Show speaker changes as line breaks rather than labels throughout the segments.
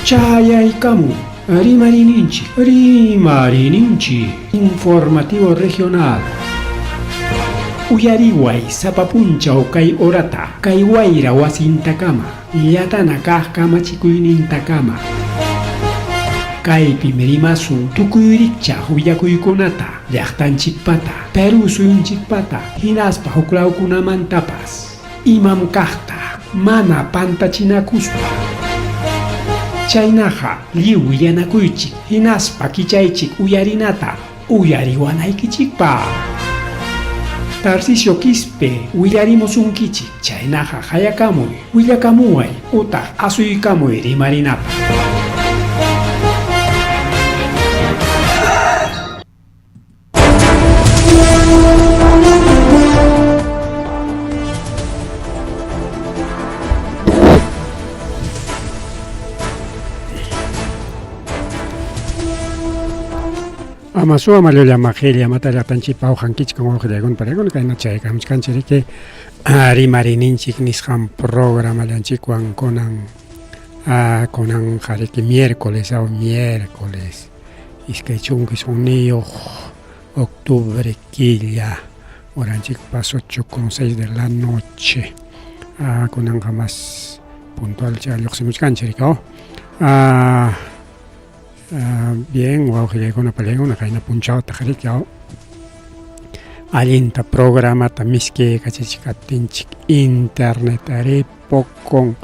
Chayaykamun Rimarininchik, Rimarininchik, Informativo Regional. Uyariway sapa punchaw kay horata, kay wayra wasintakama, llatana kaq kamachikuynintakama. Kaypim rimasun tukuy rikchaq willakuykunata, llaqtanchikpata, Perú suyunchikpata, hinaspa huklawkunamantapas. Imam kaqta mana pantachinakuspa. Chaynaqa lliw willanakuychik hinaspa kichaychik uyarinata uyariwanaykichikpaq. Tarcisio Quispe willarimusunkichik, chaynaqa qayakamuy, willakamuway utaq asuykamuy rimarinapaq.
Ama suwa mallulla maqilla matallaqtanchikpa awqankichik wawqillaykuna pariykuna kayna chaykamuchkanchik riki rimarininchik nisqan programallanchikwan kunan kunanqa riki miércoles aw miércoles 29 octubre killa horanchikpas 8 con 6 de la noche kunanqa mas puntual chay lluqsimuchkanchik riki aw bien wawqillaykuna pariykuna qayna punchawtaq riki aw allinta programata miskiykachichkaptinchik internet ari pocon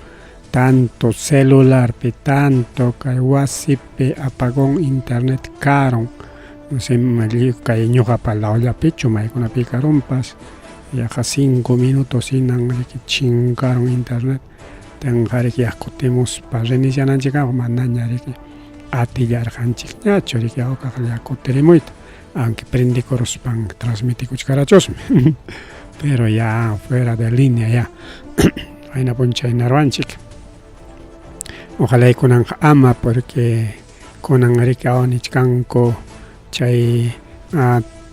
tanto celularpi tanto kay wasipi apagón internet karun no sé kay ñuqapa lawllapichu maykunapi karunpas yaqa cinco minutos hinan riki chinkarun internet tenqa riki ya kutimuspa reiniciananchikkaqa manaña riki atillarqanchikñachu riki awkaqlla kutirimuyta aunque prendikuruspan transmitikuchkarachusmi pero ya fuera de línea ya ayna punchaynarwanchik ojalá kunanqa ama porque kunan riki awanichkanku chay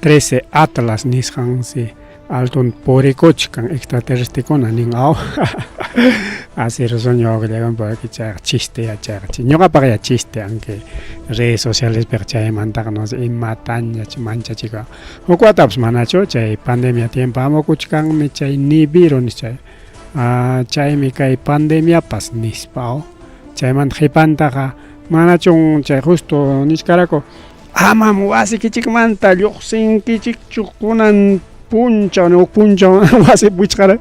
13 Atlas nisqansi alton purikuchkan extraterrestrekuna nin aw así razón ñuqaqa porque chayqa chiste ya chayqa ñuqapaq ya chiste aunque redes socialespiqa chaymantaqa no sé imataña manchachikun huk watapas manachu chay pandemia tiempo hamukuchkanmi chay Nibiru chay chaymi kay pandemiapas nispa aw chaymanta qhipantaqa manachun chay justo nichkaraku amam wasikichikmanta lluqsinkichikchu kunan punchaw huk punchaw wasipi wichqara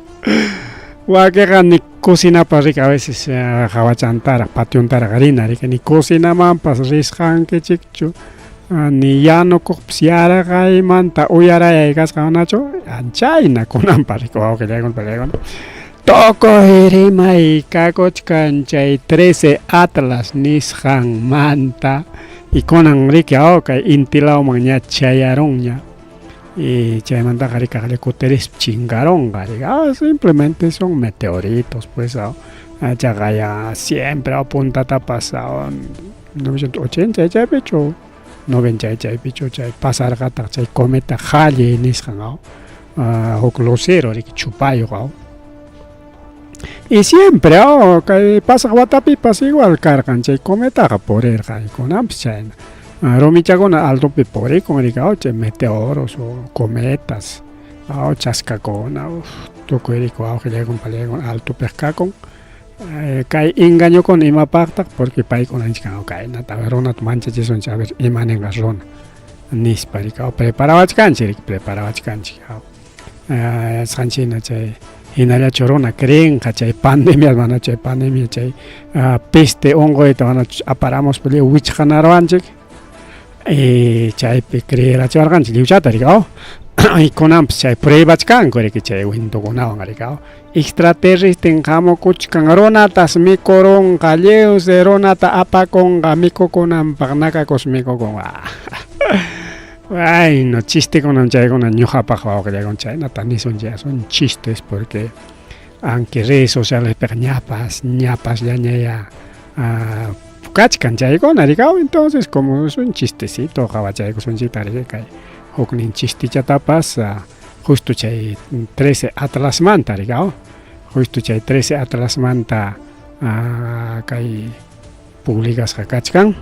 wakiqa ni cocinapas riki a veces hawachantaraq pationtaraq rina riki ni cocinamanpas risqankichikchu ni yanukuqpas yaraqaymanta uyarayay kasqa manachu chayna kunanpas riki wawqillaykuna pariykuna tukuy rimay kakuchkan chay 13 Atlas nisqanmanta y kunan riki aw kay inti lawman ña chayarunña y chaymantaqa riki kaqlla kutirispa chinkarunqa riki ah simplemente son meteoritos pues aw chaqa ya siempre aw puntatapas aw 980 chaypichu 90 chaypichu chay pasarqataq chay cometa Halley nisqan aw huk lucero riki chupayuq aw y siempre aw kay pasaq watapipas igual karqan chay cometaqa purirqa y kunanpas chayna rumichakuna altopi purikun riki aw chay meteoros o cometas aw chaskakuna uf tukuy riki wawqillaykuna pariykuna altopiq kakun kay engañokuna imapaqtaq porque paykuna nichkan kaynata runata manchachisunchik a ver ima ninqa runa nispa riki aw preparawachkanchik riki preparawachkanchik aw yachasqanchik chay hinallachu runa creenqa chay pandemia mana chay pandemia chay peste unquyta mana aparamuspa lliw wichqanaruwanchik y chaypi creerachiwarqanchik lliwchata riki aw y kunanpas chay pruebachkanku riki chay wintukunawan riki aw extraterrestren hamukuchkan runatas mikurunqa lliwsi runata apakunqa mikukunanpaq nakakus mikukunqa Bueno, chistekunam chaykuna ñuqapaq wawqillaykuna chaynata nisunchik son chistes porque aunque redes socialespiqa ñapas ñapasllaña ya kachkan chaykuna riki entonces como es un chistecito qawachaykusunchikta riki kay huknin chistichatapas justo chay 13 Atlasmanta riki justo chay 13 Atlasmanta kay. Publicasqa kachkan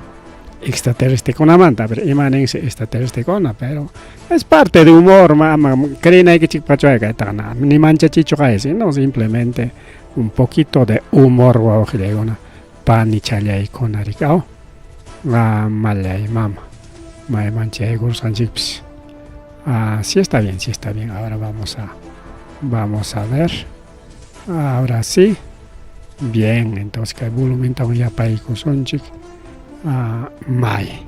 extraterrestrekunamanta. A ver, ima ninsi extraterrestrekuna, pero es parte de humor, ama creenaykichikpachu kaytaqa ni manchachichu kay, sino simplemente un poquito de humor wawqillaykuna, panichallaykuna rikaw. Mallay mama, mayman chaykurusqanchikpis. Ah, sí está bien, sí está bien. Ahora vamos a ver. Ahora sí. Bien, entonces kay volumentawan yapaykusunchik. Ah, may.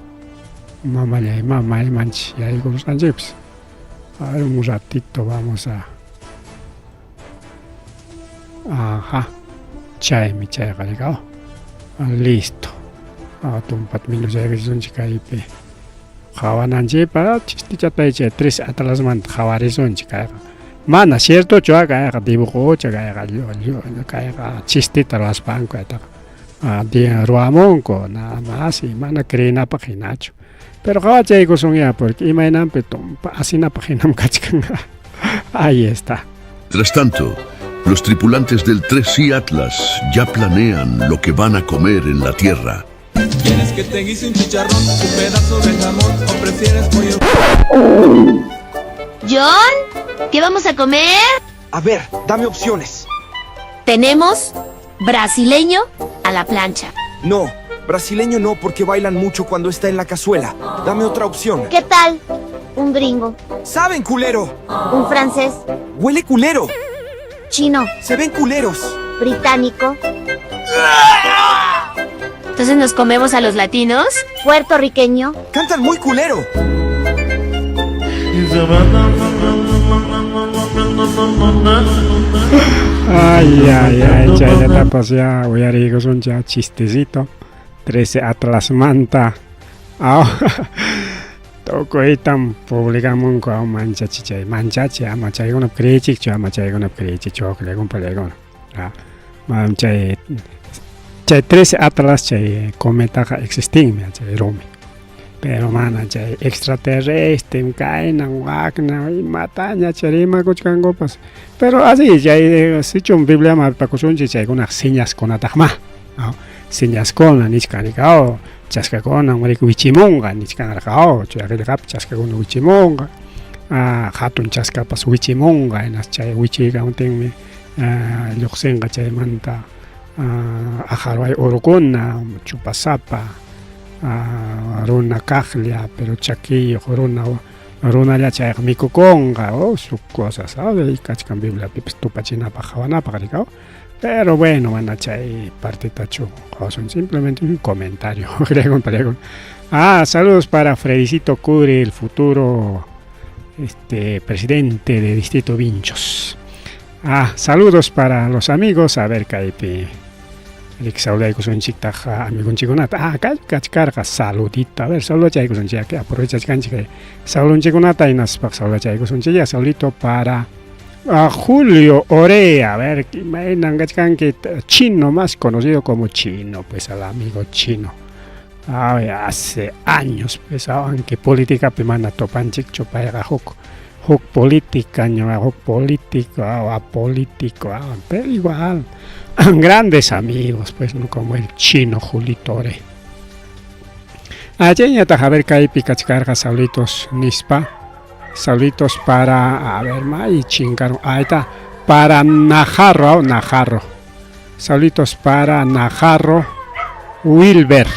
Mamallay mama, maymanchik yaykurusqanchikpis. A ver, un ratito vamos a. Ajá. Chaymi chayqa rikaw. Listo. Tumpat minuchaykusunchik kaypi. Qhawananchikpaq chistichata chay tres atlasmanta qhawarisunchik kayqa. Mana ciertochu kayqa dibujocha kayqa kayqa chistita ruwaspanku kaytaqa ruwamunku nada más y mana creenapaq hinachu. Pero qhawachaykusunya porque imaynanpi tumpa asinapaq hinam kachkan. Ahí está.
Mientras tanto, los tripulantes del 3C Atlas ya planean lo que van a comer en la Tierra.
¿Quieres que te guise un chicharrón, un pedazo de jamón o prefieres pollo?
John, ¿qué vamos a comer?
A ver, dame opciones.
Tenemos brasileño a la plancha.
No, brasileño no porque bailan mucho cuando está en la cazuela. Dame otra opción.
¿Qué tal? Un gringo,
¡Saben culero!
un francés,
¡Huele culero!
chino,
¡Se ven culeros!
británico,
Entonces nos comemos a los latinos.
puertorriqueño,
¡Cantan muy culero!
Ay, ay, ay, chayllatapas ya uyariykusunchik chistecito. 13 Atlasmanta. Aw, tukuytam publicamunku aw manchachi chay manchachi ama chaykunap creechikchu ama chaykunap creechikchu wawqillaykuna pallaykuna. Manam chay chay 13 Atlas chay cometaqa existinmi chay rumi. Pero mana chay extraterrestre kaynan wakna imataña chay rimakuchkankupas. Pero así chay sichum Bibliaman apakusunchik chaykunaq señaskunataqma. Señaskuna nichkan rikaw chaskakuna riki wichimunqa nichkanraqaw chay qillqapi chaskakuna wichimunqa. Hatun chaskapas wichimunqa hinas chay wichiykamuptinmi lluqsinqa chaymanta aqharway urukuna chupasapa runa kaqlla pero chakiyuq runa runalla chayqa mikukunqa oh su cosas kachkan Bibliapipas tupachinapaq qhawanapaq rikaw. Pero bueno, mana chay partitachu qhawasun simplemente un comentario. Ah, saludos para Fredicito Curi, el futuro presidente de Distrito Vinchos. Ah, saludos para los amigos. A ver, kaypi saludaykusunchiktaq amigunchikkunata. Ah, kachkarqa saludito. A ver, saludachaykusunchik, aprovechachkanchik saludunchikkunata hinaspa saludachaykusunchik. Ya, saludito para Julio Orea, a ver, imaynan kachkanki, chino, más conocido como chino, pues al amigo chino. Ay, hace años, pues, aunque política mana topanchikchu payqa huk huk política, huk político, apolítico, pero igual, grandes amigos, pues, no como el chino Julito Ore. Chayñataq, a ver, kaypi kachkarqa saluditos nispa. Saluditos para, a ver, may chingaron, ahí está, para Najarro, Najarro. Saluditos para Najarro Wilber,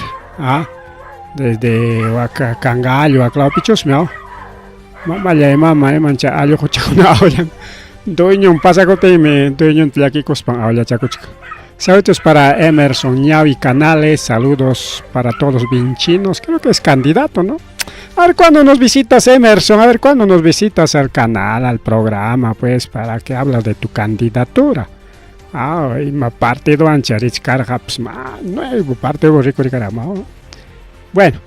desde Cangallo, Aclao Pichusmi, Mamallay mama, mancha allquchakuna awllan. Dueñon pasakuptinmi, dueñon llakikuspan awllachakuchkan. Saludos para Emerson Ñavi Canales, saludos para todos vinchinos, creo que es candidato, ¿no? A ver cuándo nos visitas, Emerson, a ver cuándo nos visitas al canal, al programa, pues, para que hablas de tu candidatura. Ah, ima partido ancha richkarqa, pues, ma, nuevo partido rico ricarama. Bueno,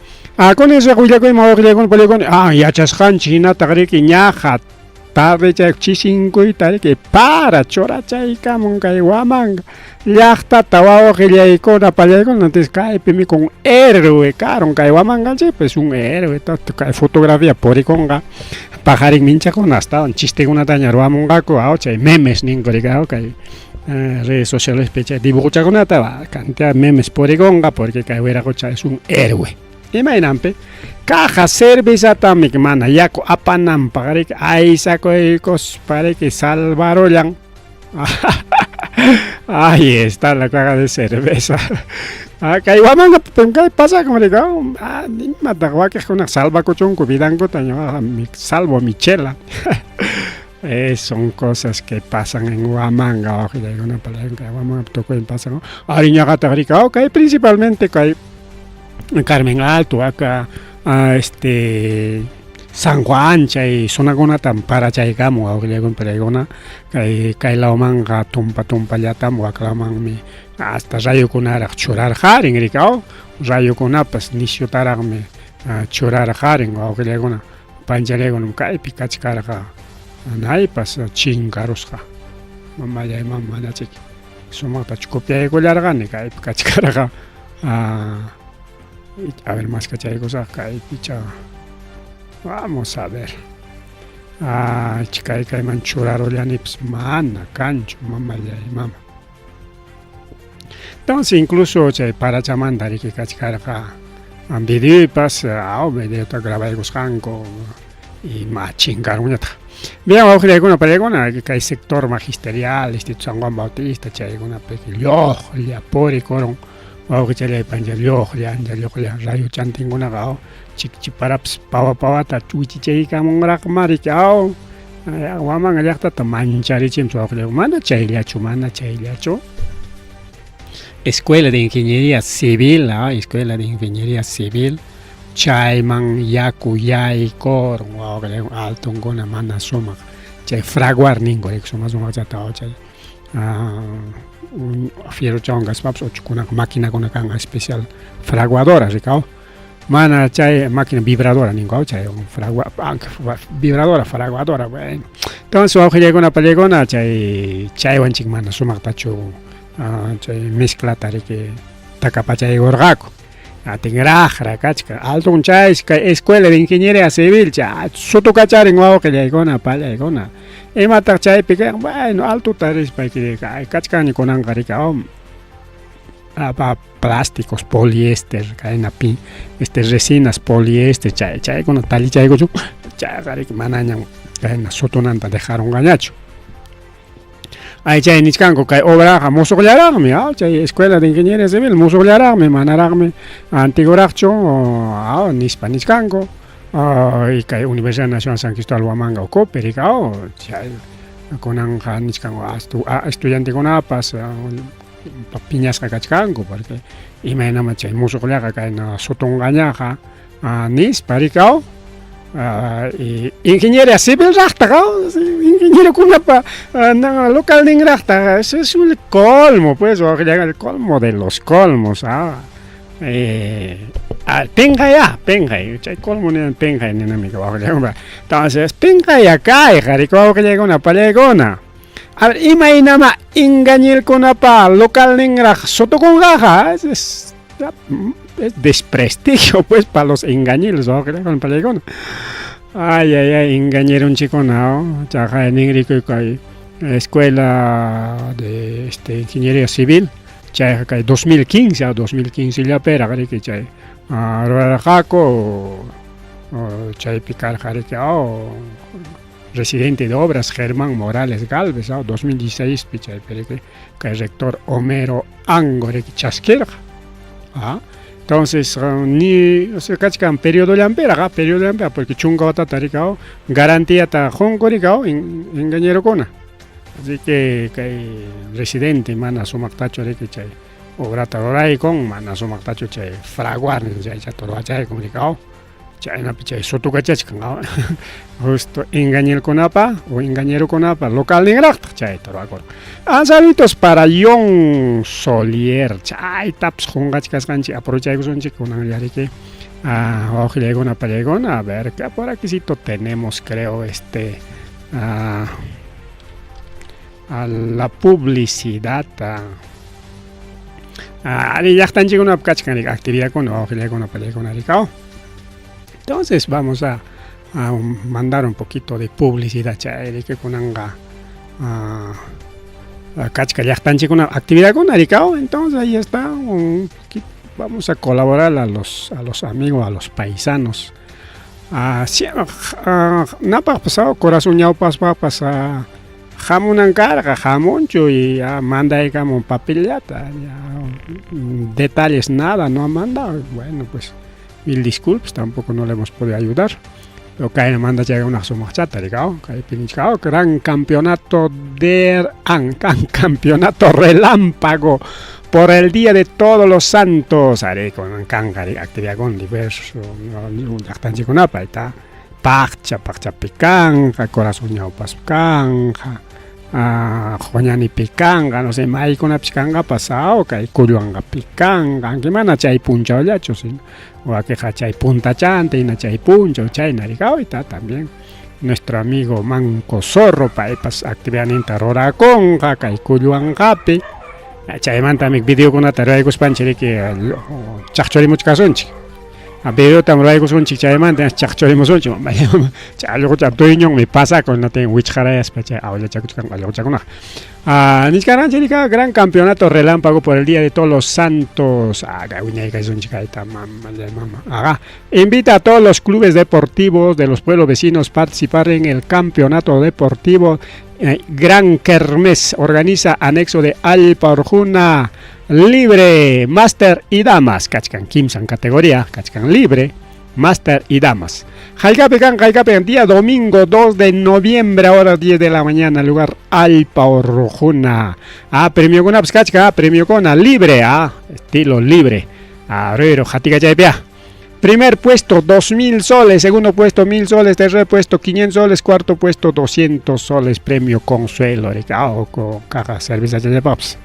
con eso willakuyman wawqillaykuna pallaykuna, yachasqanchik hinataq riki ñaqa tarde chay chisinkuyta riki para churachaykamun kay Huamanga llaqtata wawqillaykuna pallaykuna, entonces kaypimi con héroe karun kay Huamanganchik, pues un héroe, kay fotografía purikunqa paqarin minchakuna astawan chistekunataña ruwamunqaku, chay memes ninku riki, kay Redes socialespi chay dibujochakunata cantidad memes purikunqa porque kay wiraqocha es un héroe. Imaynanpi caja cervezatami mana yaku apananpaq riki aysakuykuspa riki salvarullan. Ahí está la caja de cerveza. Ah, kay Huamanga kay pasakun riki ah, imataq wakiqkunaq salvakuchunku vidankuta ñuqaqa salvo mi chela. Son cosas que pasan en Huamanga, wawqillaykuna kay Huamanga tukuymi pasan. Ari ñuqataq riki kay principalmente kay Carmen Alto acá San Juan chay zonakunatam parachaykamun wawqillaykuna palaykuna kay kay lawmanqa tumpa tumpallatam wak lawmanmi hasta rayukunaraq churarqarin riki rayukunapas nisyutaraqmi churarqarin wawqillaykuna panchallaykunam kaypi kachkarqa naypas chinkarusqa mamallay mama manachiki sumaqtachu copiaykullarqani kaypi kachkarqa a ver maskachaykusaq kaypicha vamos a ver kay kayman churarullanipas mana kanchu mamallay mama. Entonces incluso chay parachamanta riki kachkarqa videopas videota grabaykusqanku ima chinkarunñataq. Bien, wawqillaykuna palaykuna kay sector magisterial Instituto San Juan Bautista chaykunapi lluqlla purikurun wawqichallay pancha lluqlla ancha lluqlla rayo chantinkunaqa chikchiparapas pawa pawata wichichaykamunraqma riki Huamanga llaqtata mancharichimpas wawqillaykuna mana chayllachu mana chayllachu. Escuela de Ingeniería Civil, Escuela de Ingeniería Civil chayman yaku yaykurun wawqillaykuna altunkuna mana sumaq chay fraguar ninku riki sumaq sumaqchata chay fierrochawan kaspapas uchukunaqa maquinakuna kan especial fraguadora riki mana chay máquina vibradora ninku chay fragua vibradora fraguadora bueno. Entonces wawqillaykuna pallaykuna chay chaywanchik mana sumaqtachu chay mezclata riki takapachaykurqaku. Atinraqra kachkan alton chay kay escuela de ingeniería civil chay sutukacharin wawqillaykuna pallaykuna imataq chaypi kan bueno altuta rispayki kachkani kunanqa riki plásticos poliéster kayna resinas poliéster chay chaykuna tallichaykuchu chayqa riki manañam kayna sutunanta dejarunqañachu. Ay chay nichkanku kay obraqa musuqllaraqmi chay escuela de ingeniería civil musuqllaraqmi manaraqmi antiguoraqchu nispa nichkanku y kay Universidad Nacional San Cristóbal Huamanga ukupi riki chay kunanqa nichkanku estudiantekunapas piñasqa kachkanku porque imaynama chay musuqllaqa kayna sutunqañaqa nispa riki ingeniería civil raqtaqa ingenierokunapa localnin raqtaqa eso es un colmo pues el colmo de los colmos pinqay pinqay chay colmo ninan pinqay ninami wawqillaykuna. Entonces pinqay kayqa riki wawqillaykuna pallaykuna. A ver imaynama engañilkunapa localninraq sutukunqaqa es desprestigio pues para los engañiles wawqillaykuna pallaykuna. Ay ay ay engañerunchikuna chaqay ninrikuy kay escuela de ingeniería civil chayqa kay 2015 2015 llapiraq riki chay rurarqaku chaypi karqa riki residente de obras Germán Morales Galvez 2016 pi chaypi riki kay rector Homero Ango riki chaskirqa. Entonces ni o sea kachkan periodo llampiraq periodo llampiraq porque chunka watata riki garantiata qunku riki engañerokuna. Así que kay residente mana sumaqtachu riki chay obrata ruraykun mana sumaqtachu chay fraguar chaychata ruwachaykun riki chaynapi chay sutukachachkan justo engañelkunapa o engañerokunapa localninraqtaq chayta ruwakurqa. Saluditos para John Solier chaytapas qunqachkasqanchik aprovechaykusunchik kunanlla riki wawqillaykuna pallaykuna a ver que por aquícito tenemos creo a la publicidad ari llaqtanchikkunapi kachkan riki actividadkuna wawqillaykuna pallaykuna riki. Entonces vamos a mandar un poquito de publicidad chay riki kunanqa Kachka llaqtanchikkuna actividadkuna rikaw, entonces ahí está, un poquito, vamos a colaborar a los, a los amigos, a los paisanos. Ah, napaqpas corazón ñawpaspapas hamunan karqa, hamunchu y ya mandaykamun papellata, ya, detalles nada, no ha mandado. Bueno, pues mil disculpas, tampoco no le hemos podido ayudar. Pero kayna mandachayka una sumaqchata rikaw, kaypi nichkaw, gran campeonato de gran campeonato relámpago por el Día de Todos los Santos. Ari kunan kanqa actividad con diverso llaqtanchikkunapa está paqcha paqchapi kanqa, corazón ñawpas kanqa, Quñanipi kanqa, no sé, maykunapis kanqapas kay Kulluanqapi kanqa, aunque mana chay punchawllachu, sino wakiqa chay puntachanta, hina chay punchaw, chayna rikaw, está también nuestro amigo Manco Zorro paypas actividadninta rurakunqa kay Kulluanqapi. Chaymantami videokunata ruraykuspanchik riki chaqchurimuchkasunchik. Videotam ruraykusunchik chaymanta chaqchurimusunchik. Chay allqucha dueñonmi pasakun natin wichqarayaspa chay awllachakuchkan allquchakunaqa. Nichkaranchik rika gran campeonato relámpago por el Día de Todos los Santos. Wiñaykasunchik kayta mama mama. Ajá. Invita a todos los clubes deportivos de los pueblos vecinos a participar en el campeonato deportivo Gran Kermés. Organiza anexo de Alpa Orjuna libre, máster y damas. Kachkan kimsan categoría, kachkan libre, máster y damas. Hayk'api kan, hayk'api día domingo 2 de noviembre, ahora 10 de la mañana, lugar Alpa Orjuna. Ah, premio con kachka, premio con libre, ah, estilo libre. Arero, hatika chaypia. Primer puesto 2000 soles, segundo puesto 1000 soles, tercer puesto 500 soles, cuarto puesto 200 soles, premio Consuelo, con caja cerveza de Pops.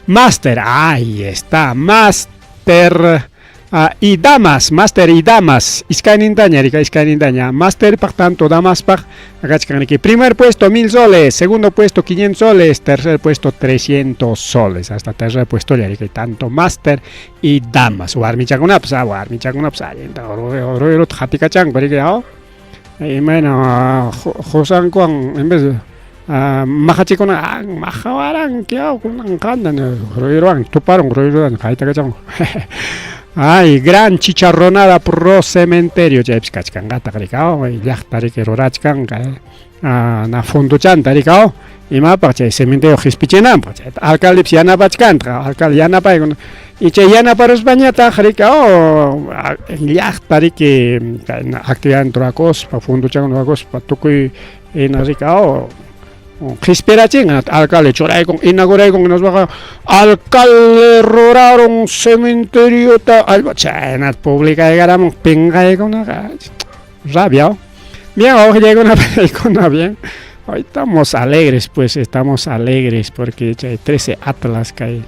Máster, ahí está, máster y damas, máster y damas, iskaynintaña, rika iskaynintaña, máster paq tanto damas paq, akachkaniki, primer puesto 1000 soles, segundo puesto 500 soles, tercer puesto 300 soles, hasta tercer puesto ya rika, tanto máster y damas, warmichakunapas, warmichakunapas, allinta, rurut hatikachanku, rika, imayna qusankuwan en vez de maqachikuna maqawaranki kunan qanta ruyruwan tuparun ruyruwan haytakachanku. Ay, gran chicharronada pro cementerio chaypis kachkanqataq rikaw, llaqta riki rurachkanqa na fondochanta rikaw, imapaq chay cementerio qispichinanpaq chayta alcaldepis yanapachkantaq, alcalde yanapaykun y chay yanaparuspañataq rikaw llaqta riki actividad rurakuspa fondochawan rurakuspa tukuy hina rikaw qispirachin alcalde churaykun inauguraykun hinaspaqa alcalde ruraron cementeriota chaynata publicaykaramun pinqaykunaqa rabia. Bien, wawqillaykuna paykuna bien. Hoy estamos alegres, pues estamos alegres porque chay 13 Atlas kay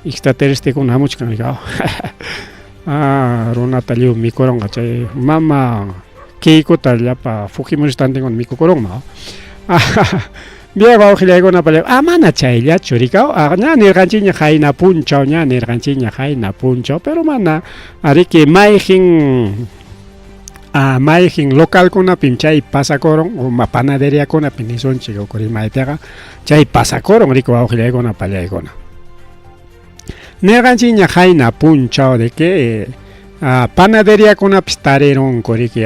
extraterrestrekuna hamuchkan rikaw. Runata lliw mikurunqa chay mama Keikota llapa Fujimori tantinkuna mikukurunman. Bien, wawqillaykuna mana chayllachu rikaw, ña nirqanchikña qayna punchaw, ña nirqanchikña qayna punchaw, pero mana ariki mayqin mayqin localkunapim chay pasakurun o panaderiakunapim nisunchik maypiqa chay pasakurun riki wawqillaykuna pallaykuna. Nirqanchikña qayna punchaw de que panaderiakunapis tarirunku riki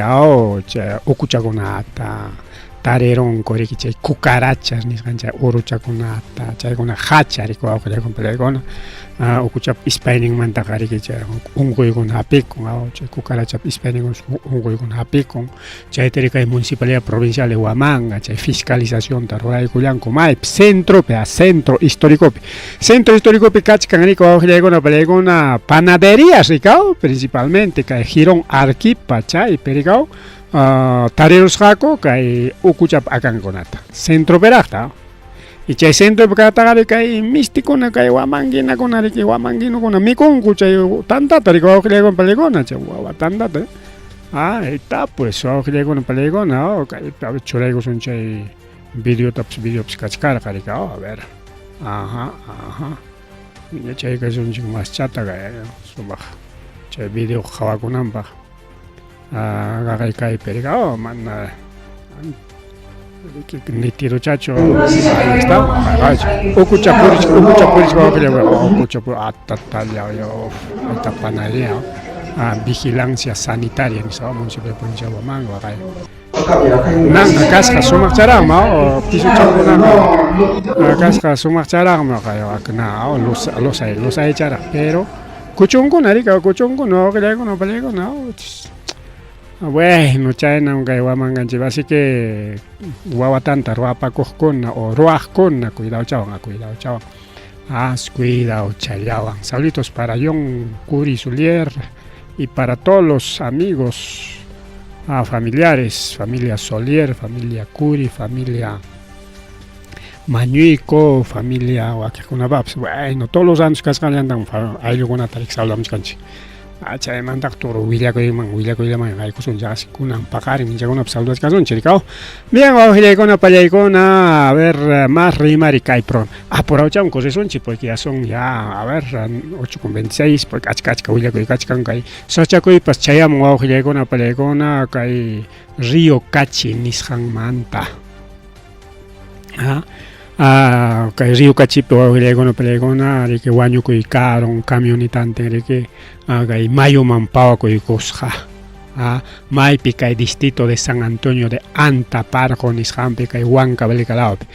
chay ukuchakunata, tarirunku riki chay cucarachas nisqan chay uruchakunata, chaykuna hacha riki wawqillaykuna pallaykuna, ukuchapa ispayninmantaqa riki chay unquykuna hapikun, chay cucarachapa ispayninwan unquykuna hapikun, chayta riki kay Municipalidad Provincial de Huamanga chay fiscalizacionta ruraykullanku maypi centropi, centro históricopi, centro históricopi kachkan riki wawqillaykuna pallaykuna panaderías rikaw principalmente kay Jirón Arequipa chaypi rikaw tarirusqaku kay ukuchapa akankunata centropiraqta. Y chay centropi kaqtaqa kay mistikuna kay wamanguinakuna riki wamanguinukuna mikunku chay tantata riki wawqillaykuna pallaykuna chay wawa tantata. Ahí está pues wawqillaykuna pallaykuna kaypi churaykusun chay videotapas videopas kachkarqa riki a ver. Ajá, ajá. Chaykasunchik maschata kay sumaq chay video qhawakunanpaq. Kaypi riki mana Nitiruchachu ahí está. Ukucha purich, ukucha purich, ukucha purich, atatalla, esta panadería, ah, vigilancia sanitaria, nisqa municipio de provincia de Huamango, Nanqa kasqa sumaqcharaqmi, pisuchakunaqa kasqa sumaqcharaqmi, luz luz pero kuchunkuna rika, kuchunkuna, wawqillaykuna, pallaykuna, bueno, chaynam kay Huamanganchik, así que wawatanta ruwapakuqkuna o ruwaqkuna, cuidado cuidado chawan, haz cuidado challawan. Saluditos para John Curi Sulier y para todos los amigos, familiares, familia Solier, familia Curi, familia Mañuico, familia wakiqkunapapas, bueno, todos los años kasqanllantan ayllukunata saludamchkanchik. Chaymantaq toro willakuyman willakuyllaman haykusunchik, kunan paqarin minchakunapas saludachkasunchik, rikaw. Bien, wawqillaykuna, pallaykuna, a ver, más rimari kay programa. Apurawcham corrisunchik porque ya son ya, a ver, 8:26, porque achka achka willakuy kachkan kay sachakuypas chayamun wawqillaykuna, pallaykuna, kay Río Cachi nisqanmanta. Ah, kay Río Cachipi wawqillaykuna, pallaykuna, riki wañukuy karun camionetantin riki kay mayuman pawakuykusqa. Maypi kay distrito de San Antonio de Antaparco nisqanpi kay Huancavelica lawpi.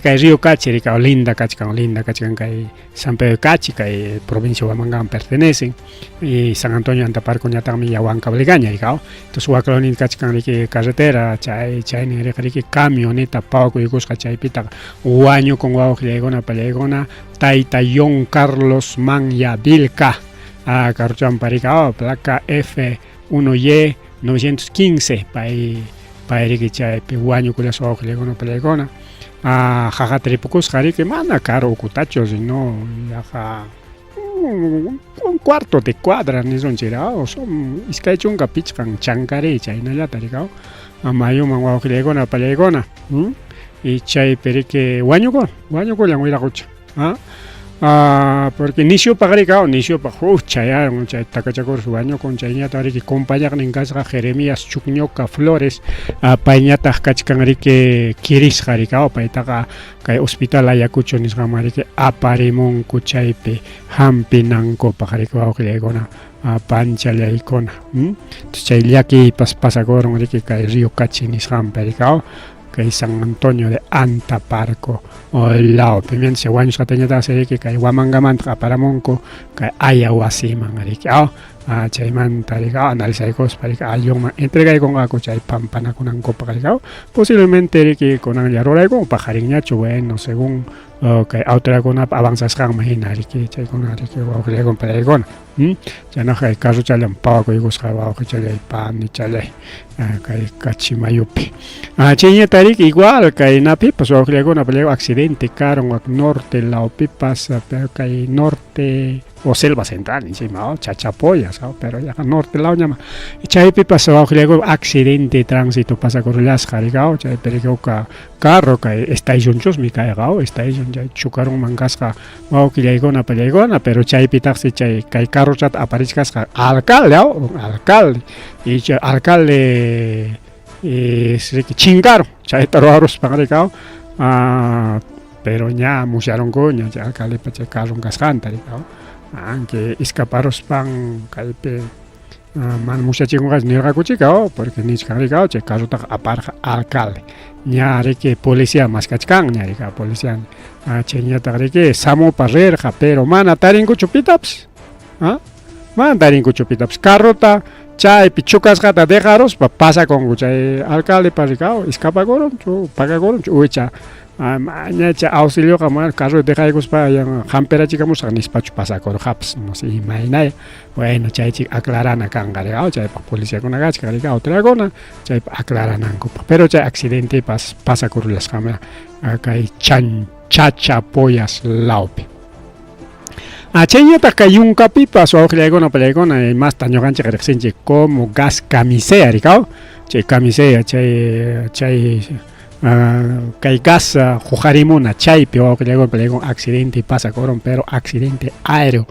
Kay Río Cachi rika linda kachkan, linda kachkan kay San Pedro de Cachi, kay provincia de Huamangaman pertenecen, y San Antonio de Antaparco ñataqmi ya Huancavelicaña rikaw. Entonces waklawnin kachkan riki carretera, chay chaynin riqa riki camioneta pawakuykusqa chaypitaq wañukun wawqillaykuna, pallaykuna, tayta John Carlos Manya Vilca, carruchampa rika, placa F1Y 915, pay pay riki chaypi wañukullasqa wawqillaykuna, pallaykuna. Qaqata ripukusqa riki mana karu ukutachu, sino yaqa un cuarto de cuadra nisunchik, son 25 chankari chaynallata rikaw mayuman wawqillaykuna, pallaykuna, y chaypi riki wañukun, wañukullan wiraqucha. Porque nisyupaq rikaw, nisyupaq huk chayarun chay takachakurus wañukun, chayñataq riki compañaqnin kasqa Jeremías Chukñuka Flores, payñataq kachkan riki kirisqa rikaw, paytaqa kay hospital Ayacucho nisqanman riki aparimunku chaypi hampinankupaq riki wawqillaykuna, panchallaykuna. Chay llakiypas pasakurun riki kay Río Cachi nisqanpi rikaw, kay San Antonio de Antaparco lawpi. Mientras wañusqatañataqsi riki kay Huamangamanta aparamunku kay Ayawasiman riki, chaymanta riki analizaykuspa riki ayllunman entregaykunqaku chay pampanakunankupaq rikaw, posiblemente riki kunanlla ruraykun paqarinñachu, bueno, según kay autoridadkunapa avanzasqanman hina riki chaykuna riki wawqillaykuna, pallaykuna. Chaynaqa kay carrochallam pawakuykusqa wawqichallay, panichallay, kay Cachi mayupi. Chayñata riki igual kay napipas wawqillaykuna, pallaykuna, accidente karun wak norte lawpipas, kay norte o selva central encima, Chachapoyas, pero yaqa norte law ñama. Chaypipas wawqillaykuna accidente de tránsito pasakurullasqa rikaw, chaypi riki huk carro kay estacionchusmi kayqa, estación chay chukarunman kasqa wawqillaykuna, pallaykuna, pero chaypitaqsi chay kay carrochata aparichkasqa alcalde, alcalde, y chay alcalde riki chinkarun chayta ruwaruspan rikaw, pero ña musyarunkuña chay alcaldepa chay carron kasqanta rikaw, aunque escaparuspan kaypi mana musyachikunqachu nirqakuchika, porque nichkan rikaw chay carrotaqa aparqa alcalde, ña riki policía maskachkanña rika policía, chayñataq riki samupa rirqa, pero mana tarinkuchu pitapas, mana tarinkuchu pitapas, carrota chaypi chukasqata dejaruspa pasakunku chay alcaldepa rikaw, escapakurunchu, pakakurunchu, uwicha mañacha auxilioqa mana carro dejaykuspa hampirachikamusaq nispachu pasakurqapas, no sé imaynaya, bueno, chaychik aclarana kanqa rikaw, chaypaq policiakuna kachkan rikaw, autoridadkuna chaypaq aclaranankupaq, pero chay accidentepas pasakurullasqami kay Chachapoyas lawpi. Chayñataq kay yunkapipas wawqillaykuna, pallaykuna, masta ñuqanchik riqsinchik como gas camisea rikaw, chay camisea chay chay Kay gas huqarimuna chaypi wawqillaykuna pallaykuna accidente pasakurun pero accidente aéreo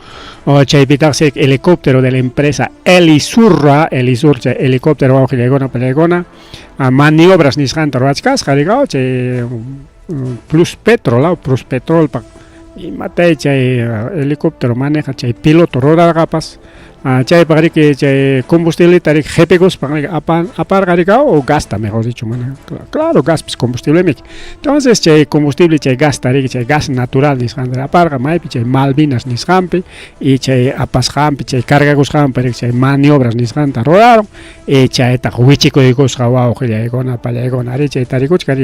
chaypitaqsi helicóptero de la empresa Elisur Elisur chay helicóptero wawqillaykuna pallaykuna maniobras nisqanta ruwachkasqa rikaw chay Plus Petrol Plus Petrolpa imatay chay helicóptero maneja chay piloto rurarqapas chaypaq riki chay combustibleta riki qhipikuspan riki aparqa riki o gasta mejor dicho mana claro gaspis combustiblemi entonces chay combustible chay gasta riki chay gas natural nisqanta aparqa maypi chay Malvinas nisqanpi y chay apasqanpi chay cargakusqanpi riki chay maniobras nisqanta ruraron y chaytaq wichikuykusqa wawqillaykuna pallaykuna ari chay tarikuchkan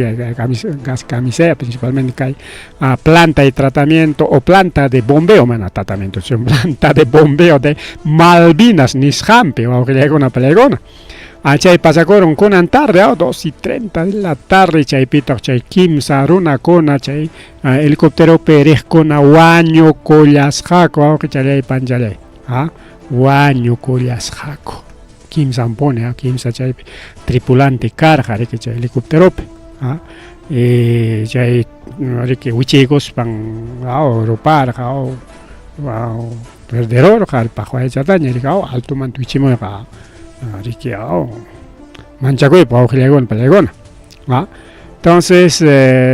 gas camisea principalmente kay planta de tratamiento o planta de bombeo, mana tratamiento, sino planta de bombeo de Malvinas nisqanpi wawqillaykuna pallaykuna. Chay pasakurun kunan tarde, 2:30 de la tarde, chaypitaq chay kimsa runakuna chay helicópteropi riqkuna wañukullasqaku wawqichallay panchallay, wañukullasqaku. Kimsan pone, kimsa chaypi tripulante karqa riki chay helicópteropi, chay riki wichiykuspan ruparqa perderurqa paqwaychataña riki altomanta wichimuyqa riki manchakuypaq wawqillaykuna pallaykuna. Entonces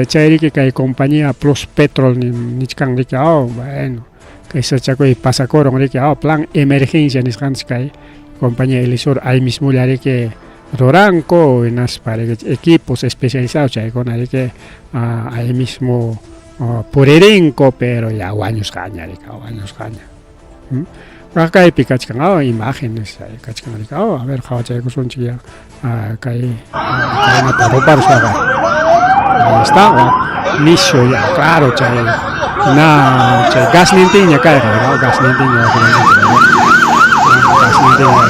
chay riki kay compañía Plus Petrol nichkan riki bueno kay sachakuy pasakurun riki plan emergencia nisqanchik kay compañía Elisur ahí mismolla riki ruranku hinaspa riki equipos especializados chaykuna riki ahí mismo puririnku pero ya wañusqaña riki wañusqaña. Kaypi kachkan imágenes kachkan riki a ver qhawachaykusunchik ya kay kaynata ruparuspaqa. Ahí está, nishu ya claro chay na chay gasnintinña kayqa gasnintinña gasnintinña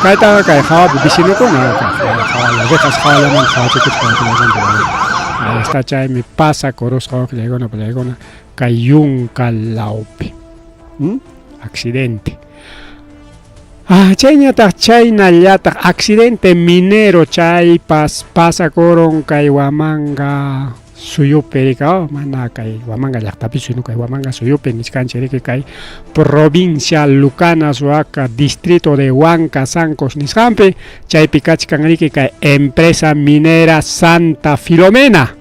kaytaqa kay hawapi vecinokuna rejas hawallamanta qhawachikuchkan. Ahí está, chaymi pasakurusqa wawqillaykuna pallaykuna kay yunka lawpi accidente. Chayñataq chaynallataq accidente minero chaypas pasakurun kay Huamanga suyupi riki mana kay Huamanga llaqtapichu sino kay Huamanga suyupi nichkanchik riki kay provincia Lucanas Huaca distrito de Huancasancos nisqanpi chaypi kachkan riki kay empresa minera Santa Filomena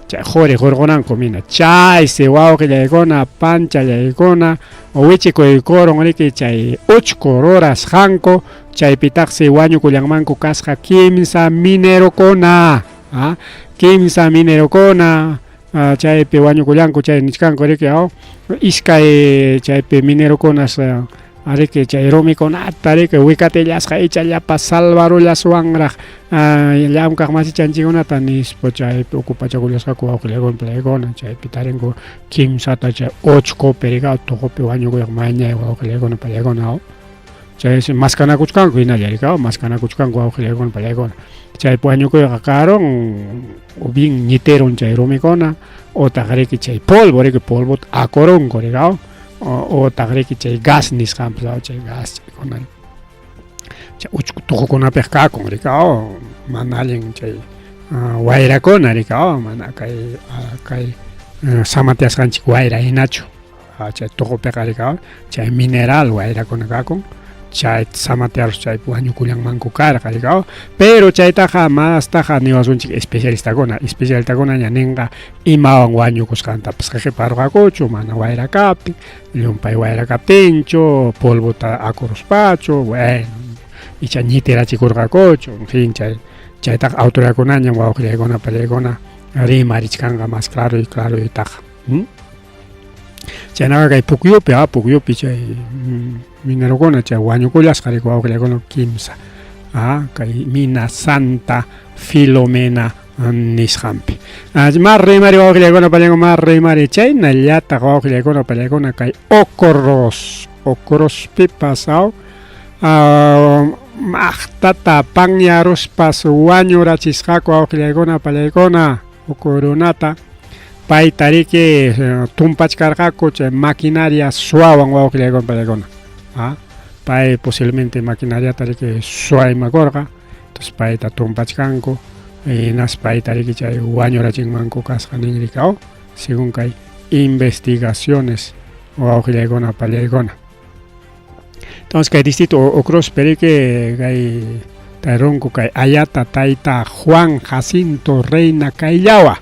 chay quri hurqunanku mina chaysi wawqillaykuna panchallaykuna wichikuykurun riki chay uchku rurasqanku chaypitaqsi wañukullanmanku kasqa kimsa minerokuna kimsa minerokuna chaypi wañukullanku chay nichkanku riki iskay chaypi minerokunas riki chay rumikunata riki wikatillasqa ichallapas salvarullaswanraq llamkaq masichanchikkunata nispa chaypi ocupachakullasqaku wawqillaykuna pallaykuna chaypi tarinku kimsata chay uchkupi riki tuqupi wañukuyaq mañay wawqillaykuna pallaykuna chaysi maskanakuchkanku hinalla riki maskanakuchkanku wawqillaykuna pallaykuna chaypi wañukuyqa karun o bien ñiterun chay rumikuna otaq riki chay polvo riki polvota akurunku riki otaq riki chay gas nisqanpas chay gas chaykuna chay uchku tuqukunapiq kakun riki mana allin chay wayrakuna riki mana kay kay samatyasqanchik wayra hinachu chay tuqupiqa riki chay mineral wayrakuna kakun chay samatyarus chaypi wañukullanmanku karqa riki pero chaytaqa mastaqa niwasunchik especialistakuna especialistakunaña ninqa imawan wañukusqantapas qiparqakuchu mana wayra kaptin llumpay wayra kaptinchu polvota akuruspachu bueno icha ñitirachikurqakuchu en fin chay chaytaqa autoridadkunañam wawqillaykuna pallaykuna rimarichkanqa más claro y claro ytaqa. Chaynaqa kay Pukyupi Pukyupi chay minerokuna chay wañukullasqa riki wawqillaykuna kimsa kay mina Santa Filomena nisqanpi. Mas rimari wawqillaykuna pallaykuna mas rimari chaynallataq wawqillaykuna pallaykuna kay Ocoros Ocorospipas maqtata panyaruspas wañurachisqaku wawqillaykuna pallaykuna Ocorunata payta riki tumpachkarqaku chay maquinaria suwawan wawqillaykuna pallaykuna pay posiblemente maquinariata riki suwaymakurqa entonces payta tumpachkanku. Hinaspa payta riki chay wañurachinmanku kasqa nin rikaw según kay investigaciones wawqillaykuna pallaykuna. Entonces kay distrito Ocros perique kay tayrunku kay ayata tayta Juan Jacinto Reina Kayllawa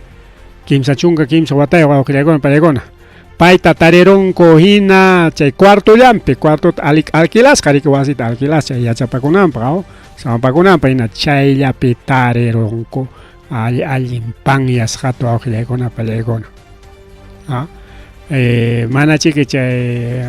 33 watayuq wawqillaykuna pallaykuna. Payta tarirunku hina chay cuartollampi, cuartota alquilasqa riki wasita alquilasqa chay yachapakunanpaq, samapakunanpaq hina chayllapi tarirunku alli allin panyasqata wawqillaykuna pallaykuna. Mana chiki chay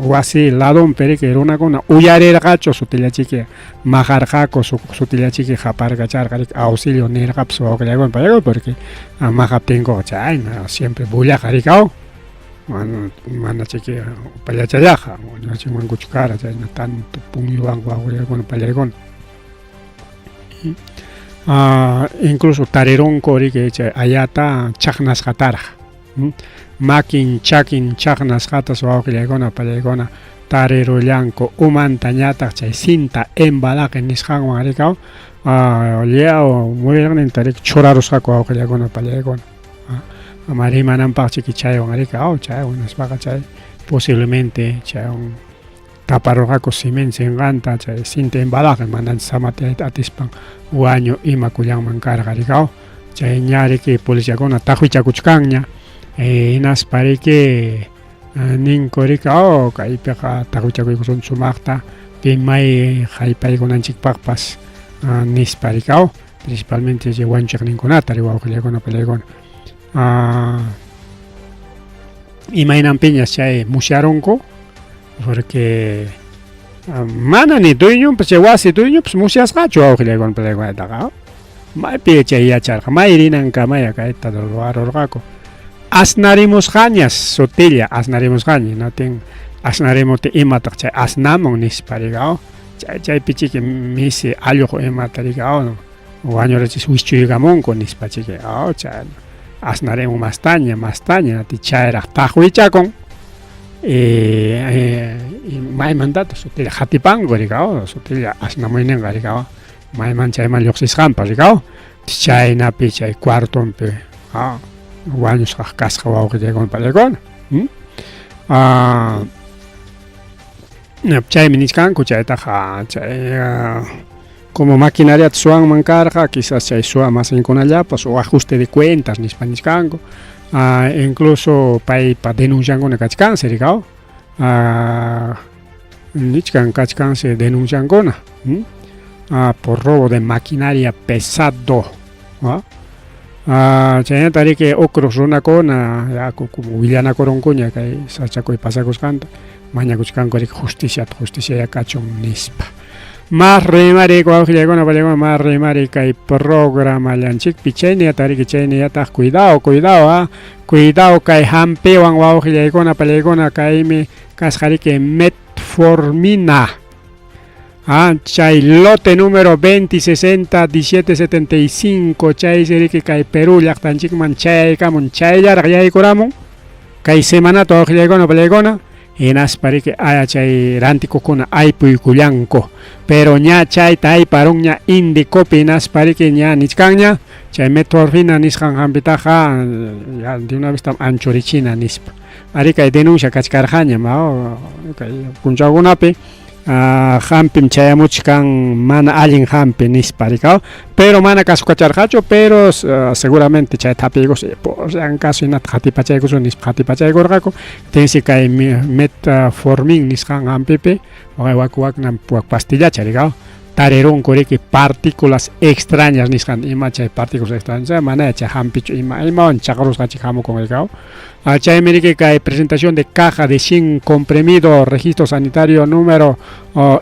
wasi ladonpi riki runakuna uyarirqachu sutillachiki maqarqaku sutillachiki qaparkacharqa riki auxilio nirqapas wawqillaykuna pallaykuna porque maqaptinkuqa chayna siempre bullaqa riki aw mana mana chiki upallachallaqa wañurachinmankuchu kara chayna tanto puñuwanku wawqillaykuna pallaykuna. Incluso tarirunku riki chay ayata chaqnasqataraq makin chakin chaqnasqatas wawqillaykuna pallaykuna tarirullanku umantañataq chay cinta embalaje nisqanwan rikaw lliaw muyuriqninta riki churarusqaku wawqillaykuna pallaykuna ama rimananpaq chiki chaywan rikaw chaywan nispaqa chay posiblemente chaywan taparurqaku simin sinqanta chay cinta embalaje mana samatiyayta atispan wañu ima kullanman karqa rikaw chay ña riki policiakuna taqwichakuchkanña hinaspa riki ninku rikaw kaypiqa taqwichakuykusun sumaqta pi may haypaykunanchikpaqpas nispa rikaw principalmente chay wañuchiqninkunata ri wawqillaykuna pallaykuna imaynanpiñas chay musyarunku porque mana ni dueñonpas chay wasi dueñopas musyasqachu wawqillaykuna pallaykunataqa maypi chay yacharqa may rinankamaya kayta ruwarurqaku asnarimusqañas sutilla asnarimusqaña natin asnarimuti imataq chay asnamun nispa rikaw chay chaypi chiki misi alluq imata rikaw wañurachis wischuykamunku nispa chiki aw chay asnarimun mastaña mastaña nati chayraq taqwichakun maymantataq sutilla qatipanku rikaw sutilla asnamuyninqa rikaw mayman chayman lluqsisqanpas rikaw chaynapi chay cuartonpi wañusqaq kasqa wawqillaykuna pallaykuna chaymi nichkanku chaytaqa chay como maquinariata suwanman karqa quizás chay suwa masinkunallapas o ajuste de cuentas nispa nichkanku incluso paypa denunciankuna kachkansi rikaw nichkan kachkansi denunciankuna por robo de maquinaria pesado chaynata riki Ocros runakuna ya como willanakurunkuña kay sachakuy pasakusqanta mañakuchkanku riki justiciata justicia kachun nispa. Más rimari wawqillaykuna pallaykuna más rimari kay programallanchikpi chayniyata riki chayniyataq cuidado cuidado cuidado kay hampiwan wawqillaykuna pallaykuna kaymi kasqa riki metformina chay lote número 2060 1775 chay riki kay Perú llaqtanchikman chayaykamun chayllaraq yaykuramun kay semanata wawqillaykuna pallaykuna hinaspa riki chay rantikukuna aypuykullanku pero ña chayta ayparunña Indecopi hinaspa riki ña nichkanña chay metformina nisqan hampitaqa ya de una vez tam anchurichina nispa ari kay denuncia kachkarqaña kay punchawkunapi hampim chayamuchkan mana allin hampi nispa rikaw pero mana kasukacharqachu pero seguramente chay hapiykus por si acaso hinata qatipachaykusun nispa qatipachaykurqaku tinsi kay metformin nisqan hampipi wak wakna wak pastillacha rikaw tarirunku riki partículas extrañas nisqan ima chay partículas extrañas mana chay hampichu ima imawan chaqrusqanchik hamukun rikaw chaymi riki kay presentación de caja de 100 comprimido registro sanitario número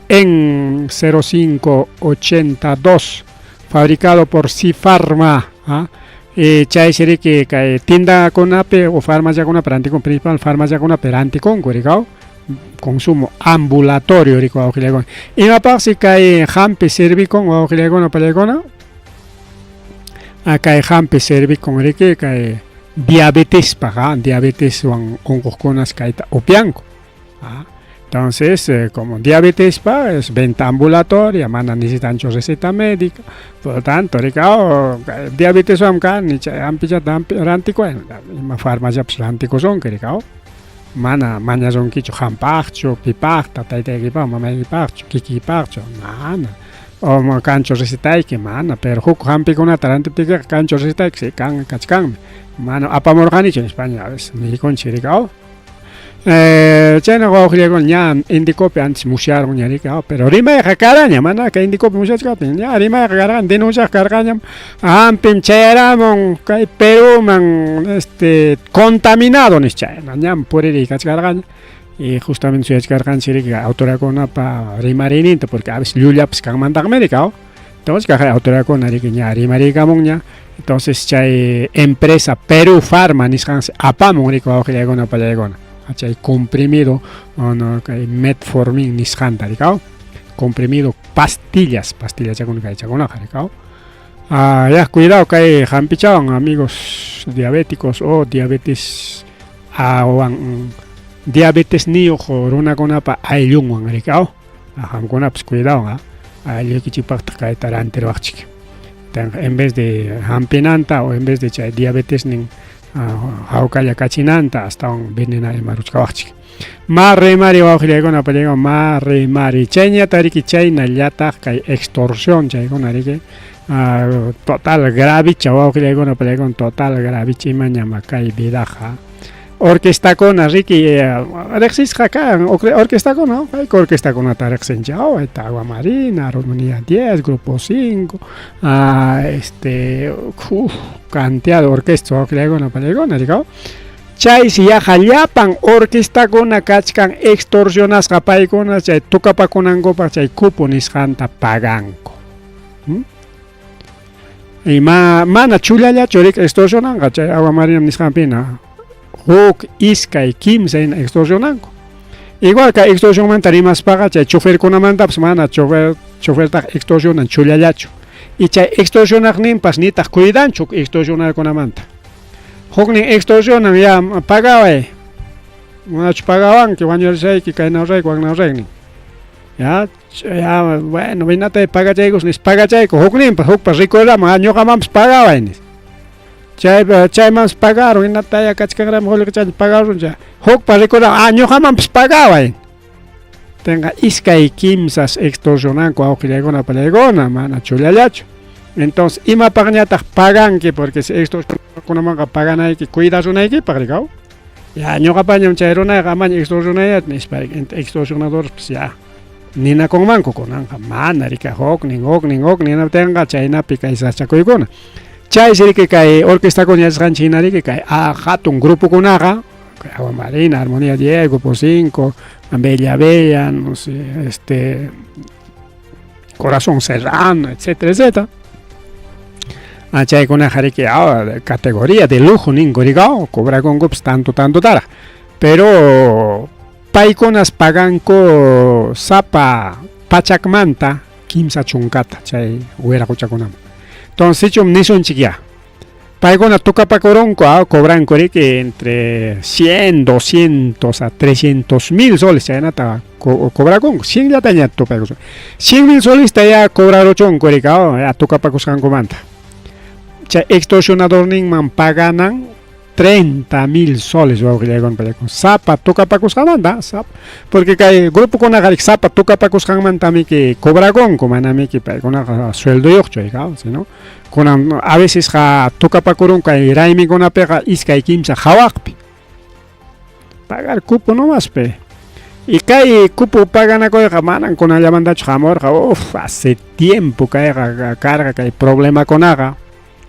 en 0582 fabricado por Cifarma chay riki kay tiendakunapi o farmaciakunapi rantikun principal farmaciakunapi rantikunku rikaw consumo ambulatorio riki wawqillaykuna imapaqsi kay hampi servikun wawqillaykuna pallaykuna kay hampi servikun riki kay diabetespaq diabeteswan unquqkunas kayta upyanku. Entonces, como diabetespa es venta ambulatoria, mana necesitanchu receta médica. Por lo tanto, rikao diabeteswan kani chay hampichata rantikuwan, ima farmaciapas rantikusunki rikao. Mana mañasunkichu hampaqchu, pipaqta, taytaykipaq, mamaykipaqchu, kikiypaqchu, mana. O kanchu recetayki, mana, pero huk hampikunata rantiptiykiqa kanchu recetayki, sí, kan kachkanmi. Mana apamurqanichu nispaña a veces niykunchik rikao. Chayna wawqillaykuna ña Indicopi antes musyarun ña riki, pero rimayqa karaña, mana kay Indicopi musyachkaptin, ña rimayqa karqaña, denunciaq karqañam, hampim chayaramun kay Perúman este contaminado nispa, chayna ñam puririy kachkarqaña y justamente suyachkarqanchik riki autoridadkunapa rimariyninta, porque a veces llullapas kanmantaqmi riki, entonces kaq autoridadkuna riki ña rimariykamunña. Entonces chay empresa Perú Pharma nisqansi apamun riki wawqillaykuna pallaykuna chay comprimido no, kay metformin nisqanta rikaw, comprimido pastillas, pastillachakuna kaychakunaqa rikaw. Ya, cuidado kay hampichawan amigos diabéticos o diabetes awan diabetes niyuq runakunapa ayllunwan rikaw. Qamkunapas cuidado, aylluykichikpaqtaq kayta rantiruwaqchik. En vez de hampinanta o en vez de chay diabetesnin hawkalla kachinanta astawan venena ima ruchkawaqchik. Marri mari wawqillaykuna pallaykuna marri mari chayñata riki chaynallataq kay extorsión chaykuna riki total gravicha wawqillaykuna pallaykuna total gravicha imañama kay vidaqa. Orquestakuna riki riqsisqa kan orquestakuna, hayka orquestakunata riqsinchik, ahí Agua Marina, Armonía 10, Grupo 5, cantidad de orquesta wawqillaykuna pallaykuna rikaw. Chaysi yaqa llapan orquestakuna kachkan extorsionasqa paykuna chay tukapakunankupaq chay cupo nisqanta paganku. Y mana chullallachu riki extorsionanqa chay Agua Marina nisqanpina, huk, iskay, kimsa hina extorsionanku. Igual kay extorsionmanta rimaspaqa chay choferkunamantapas mana chofertaqa extorsionan chullallachu. Y chay extorsionaqninpas nitaq cuidanchu extorsionarkunamanta. Huknin extorsionan ya pagaway, manachu pagawanki wañurishayki kayna rurayku wakna rurayku nin. Ya, ya, bueno, vinatay pagachaykus nispa pagachayku, hukninpas hukpas recuerdaman, ñuqamanpas pagaway nispa. Chaymanpas pagarun, hinataya kachkanrami qullqichani pagarun chay. Hukpas recuerdaman, ñuqamanpas pagaway. Tenga iskay kimsas extorsionanku wawqillaykuna pallaykuna, mana chullallachu. Entonces, imapaqñataq paganki, porque si extorsionakunamanqa paganayki cuidasunaykipaq rikaw. Ya ñuqapañam chay runayqa amaña extorsionayat nispa extorsionadores pues ya ninakunmanku kunanqa mana rika huknin huknin huknin hinaptinqa chaynapi kay sachakuykuna. Chaysi riki kay orquestakuna yachasqanchik hina riki kay hatun grupokunaqa kay Agua Marina, Armonía 10, Grupo 5, Bella Bella, no sé, Corazón Serrano, etcétera, etcétera. Chaykunaqa riki categoría de lujo ninku rikaw, cobrakunkupas tanto tanto taraq. Pero paykunas paganku sapa pachakmanta 30 chay wiraquchakunaman. Entonces sichum nisunchik ya. Paykuna tukapakurunku, cobranku riki entre 100, 200 a 300 mil soles chaynata cobrakunku, 100 llataña tupaykusun. 100 mil solesta ya cobraruchunku riki, ya tukapakusqankumanta. Chay extorsionadorninman paganan 30 mil soles wawqillaykuna pallaykuna sapa tukapakusqanmanta, sapa, porque kay grupokunaqa riki sapa tukapakusqanmantamiki cobrakunku, manamiki paykunaqa suelduyuqchu rikaw, sino kunan a veces qa tukapakurunku kay raymikunapiqa iskay kimsa hawaqpi. Pagar cupo nomás pe. Y kay cupo paganakuyqa manan kunallamantachu hamurqa, hace tiempo kayqa karqa kay problemakunaqa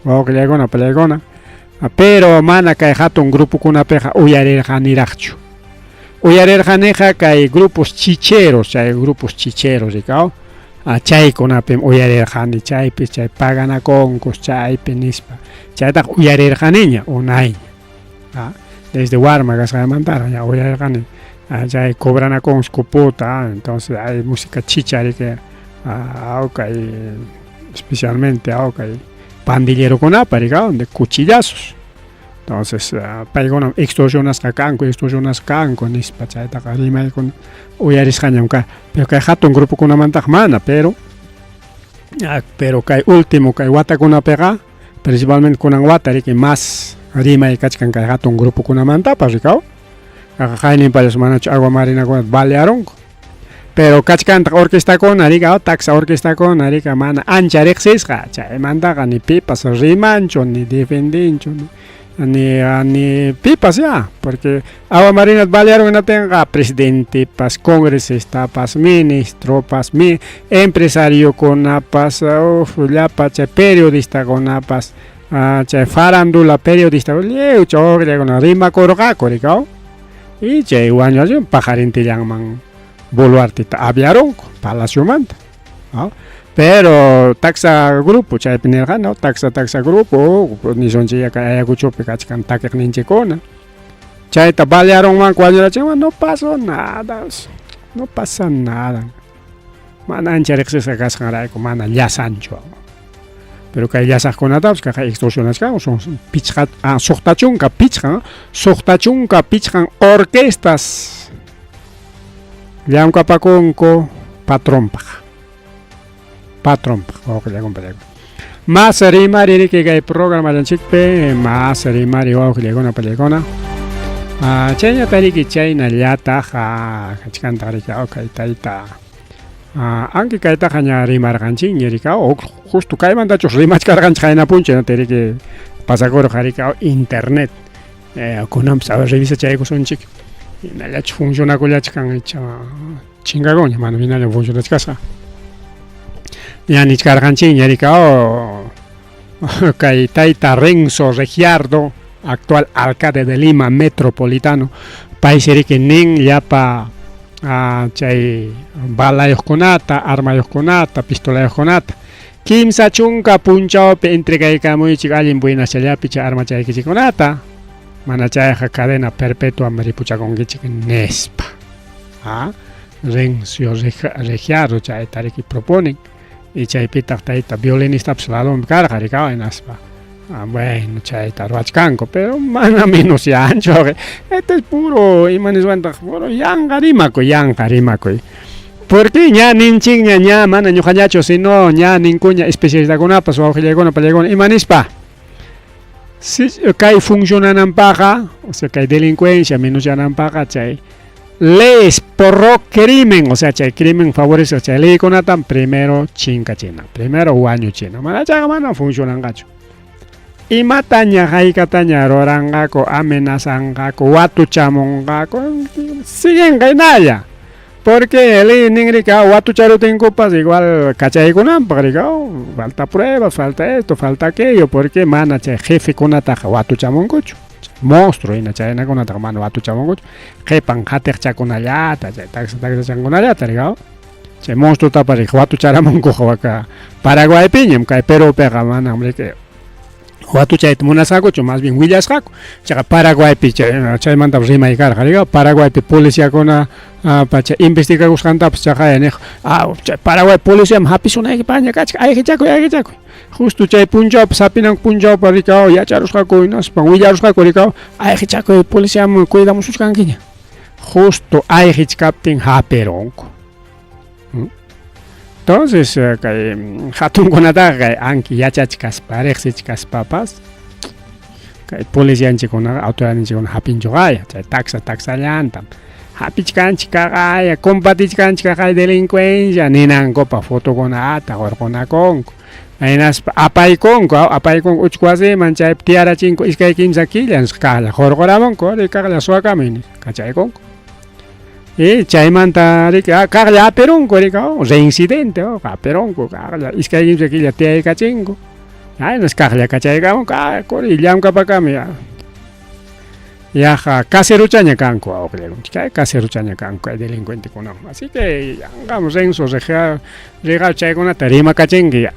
wawqillaykuna pallaykuna. Pero mana kay hatun grupokunapiqa uyarirqaniraqchu. Uyarirqaniqa kay grupos chicheros, chay grupos chicheros rikaw. Chaykunapim uyarirqani chaypi chay paganakunkus chaypi nispa. Chaytaqa uyarirqaniña unayña. Desde warma kasqaymantaraq ña uyarirqani chay cobranakunkus cupota, entonces hay música chicha riki, kay especialmente kay pandillerokunapa rikaw de cuchillazos. Entonces paykunam extorsionasqa kanku, extorsionasqa kanku nispa chaytaqa rimaykuna uyarisqañam ka. Pero kay hatun grupokunamantaqa mana, pero pero kay último kay watakunapiqa principalmente kunan wata riki mas rimay kachkan kay hatun grupokunamantapas rikaw. Qayninpallas manachu agua marinakunata balearunku. Pero kachkantaq orquestakuna rika, taksa orquestakuna rika mana ancha riqsisqa, chaymantaqa ni pipas rimanchu, ni defendinchu, ni ni pipas ya, porque agua marina balearun hinaptinqa presidentepas, congresistapas, ministropas, mi empresariokunapas, uf, llapa chay periodistakunapas, chay farándula periodista lliw chukllakuna rimakurqaku rikaw. Y chay wañuachin paqarintillanman Boluarteta aviarunku palaciomanta. ¿No? Pero taksa grupo chaypi nirqa, no, taksa taksa grupo nisunchik kay Ayacuchopi kachkan takiqninchikkuna. Chayta balearunmanku wañurachinman, no pasó nada, no pasa nada. Mana ancha riqsisqa kasqanrayku mana llasanchu. Pero kay llasaqkunatapas kaq extorsionachkanku son pichqa 65 65 orquestas llamkapakunku patronpaq. Patronpaq, wawqillakuna pallakuna. Mas rimari riki kay programallanchikpi, mas rimari wawqillakuna pallakuna. Chayñata riki chaynallataq kachkantaq riki kay tayta. Anki kaytaqa ña rimarqanchikña riki justo kaymantachus rimachkarqanchik qayna puncha riki pasakurqa riki internet. Kunanpas a ver revisachaykusunchik hinallachu funcionakullachkan icha chinkakunña mana hinalla funcionachkasqa. Ña nichkarqanchikña riki kay tayta Renzo Reggiardo, actual alcalde de Lima Metropolitano, paysi riki nin llapa chay balayuqkunata, armayuqkunata, pistolayuqkunata 30 punchawpi entregaykamuychik allin buenaschallapi chay armachaykichikkunata, mana chayqa cadena perpetua ripuchakunkichik nispa. Renzo Reggiardo chayta riki proponen y chaypitaq tayta violinistapas ladonpi karqa rikaw hinaspa bueno chayta ruwachkanku pero mana menos yanchu. Este es puro ima niswantaq puro yanqa rimakuy, yanqa rimakuy. Porque ña ninchikña ña mana ñuqañachu sino ña ninkuña especialistakunapas wawqillaykuna pallaykuna ima nispa. Si kay funcionananpaqqa, o sea kay delincuencia menosyananpaqqa chay leyes pro crimen, o sea chay crimen favorece chay leykunatam primero chinkachina, primero wañuchina, mana chayqa mana funcionanqachu. Imataña haykataña ruranqaku, amenazanqaku, watuchamunqaku, siguen hinalla. Porque ley nin rika watucharutinkupas igual kachaykunanpaq rika, falta pruebas, falta esto, falta aquello, porque mana chay jefekunataqa watuchamunkuchu. Monstruo hina chaynakunataqa mana watuchamunkuchu. Qhipan qatiqchakunallata, chay taksa taksachankunallata rika. Chay monstruotapas rika watucharamunkuqa waka Paraguaypiñam, kay Perupiqa manam riki watuchayta munasqakuchu, más bien willasqaku. Chaqa Paraguaypi chaymantapas rimay karqa rika, Paraguaypi policiakuna pacha investigakusqantapas chaqaya niq, chay Paraguay policiam hapisunaykipaqña kachkan, ayqichakuy, ayqichakuy. Justo chay punchawpas hapinanku punchawpa rika yacharusqaku hinaspa willarusqaku rika, ayqichakuy, policiam cuidamusuchkankiña. Justo ayqichkaptin hapirunku. Entonces kay hatunkunataqa kay anki yachachkaspa riqsichkaspapas kay policianchikkunaqa autoridadninchikkuna hapinchuqaya chay taksa taksallantam hapichkanchik kaqaya combatichkanchik kaqaya delincuencia ninankupa fotokunata hurqunakunku hinaspa apaykunku apaykunku uchku wasiman chaypi tiyarachinku 2 3 killa nisqa kaqlla hurquramunku ari kaqlla suwakamuy nispa kachaykunku. Y chaymanta riki kaqlla apirunku riki reincidente apirunku kaqlla 2 3 killa tiyaykachinku aynas kaqlla kachaykamunku kuri llamkapakami ya. Yaqa caseruchaña kanku wawqillaykunchik chay caseruchaña kanku kay delincuentekuna. Así que yanqam Renzo Reggiardo chaykunata rimakachinki ya.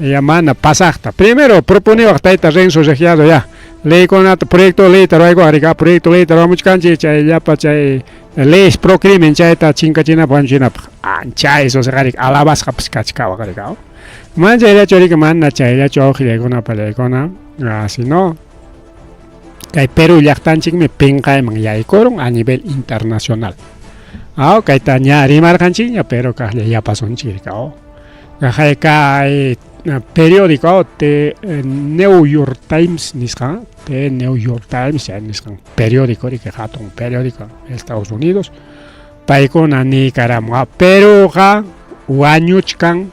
Ya mana pasaqta. Primero proponiwaq tayta Renzo Reggiardo ya. Leykunata proyecto leyta ruwaykuwaq rika, proyecto leyta ruwamuchkanchik chay llapa chay leyes pro crimen chayta chinkachinapaq wañuchinapaq. Ancha eso riki alabasqapas kachkawaq rika. Mana chayllachu riki mana chayllachu wawqillaykuna pallaykuna, sino Kay Perú llaqtanchikmi pinqayman yaykurun a nivel internacional. Aw, kayta ña rimarqanchikña, pero kaqlla yapasunchik, aw. Kaqay kay periódico The New York Times nisqan, The New York Times nisqan periódico, riki hatun periódico Estados Unidos, paykuna niykaramun, Perúqa wañuchkan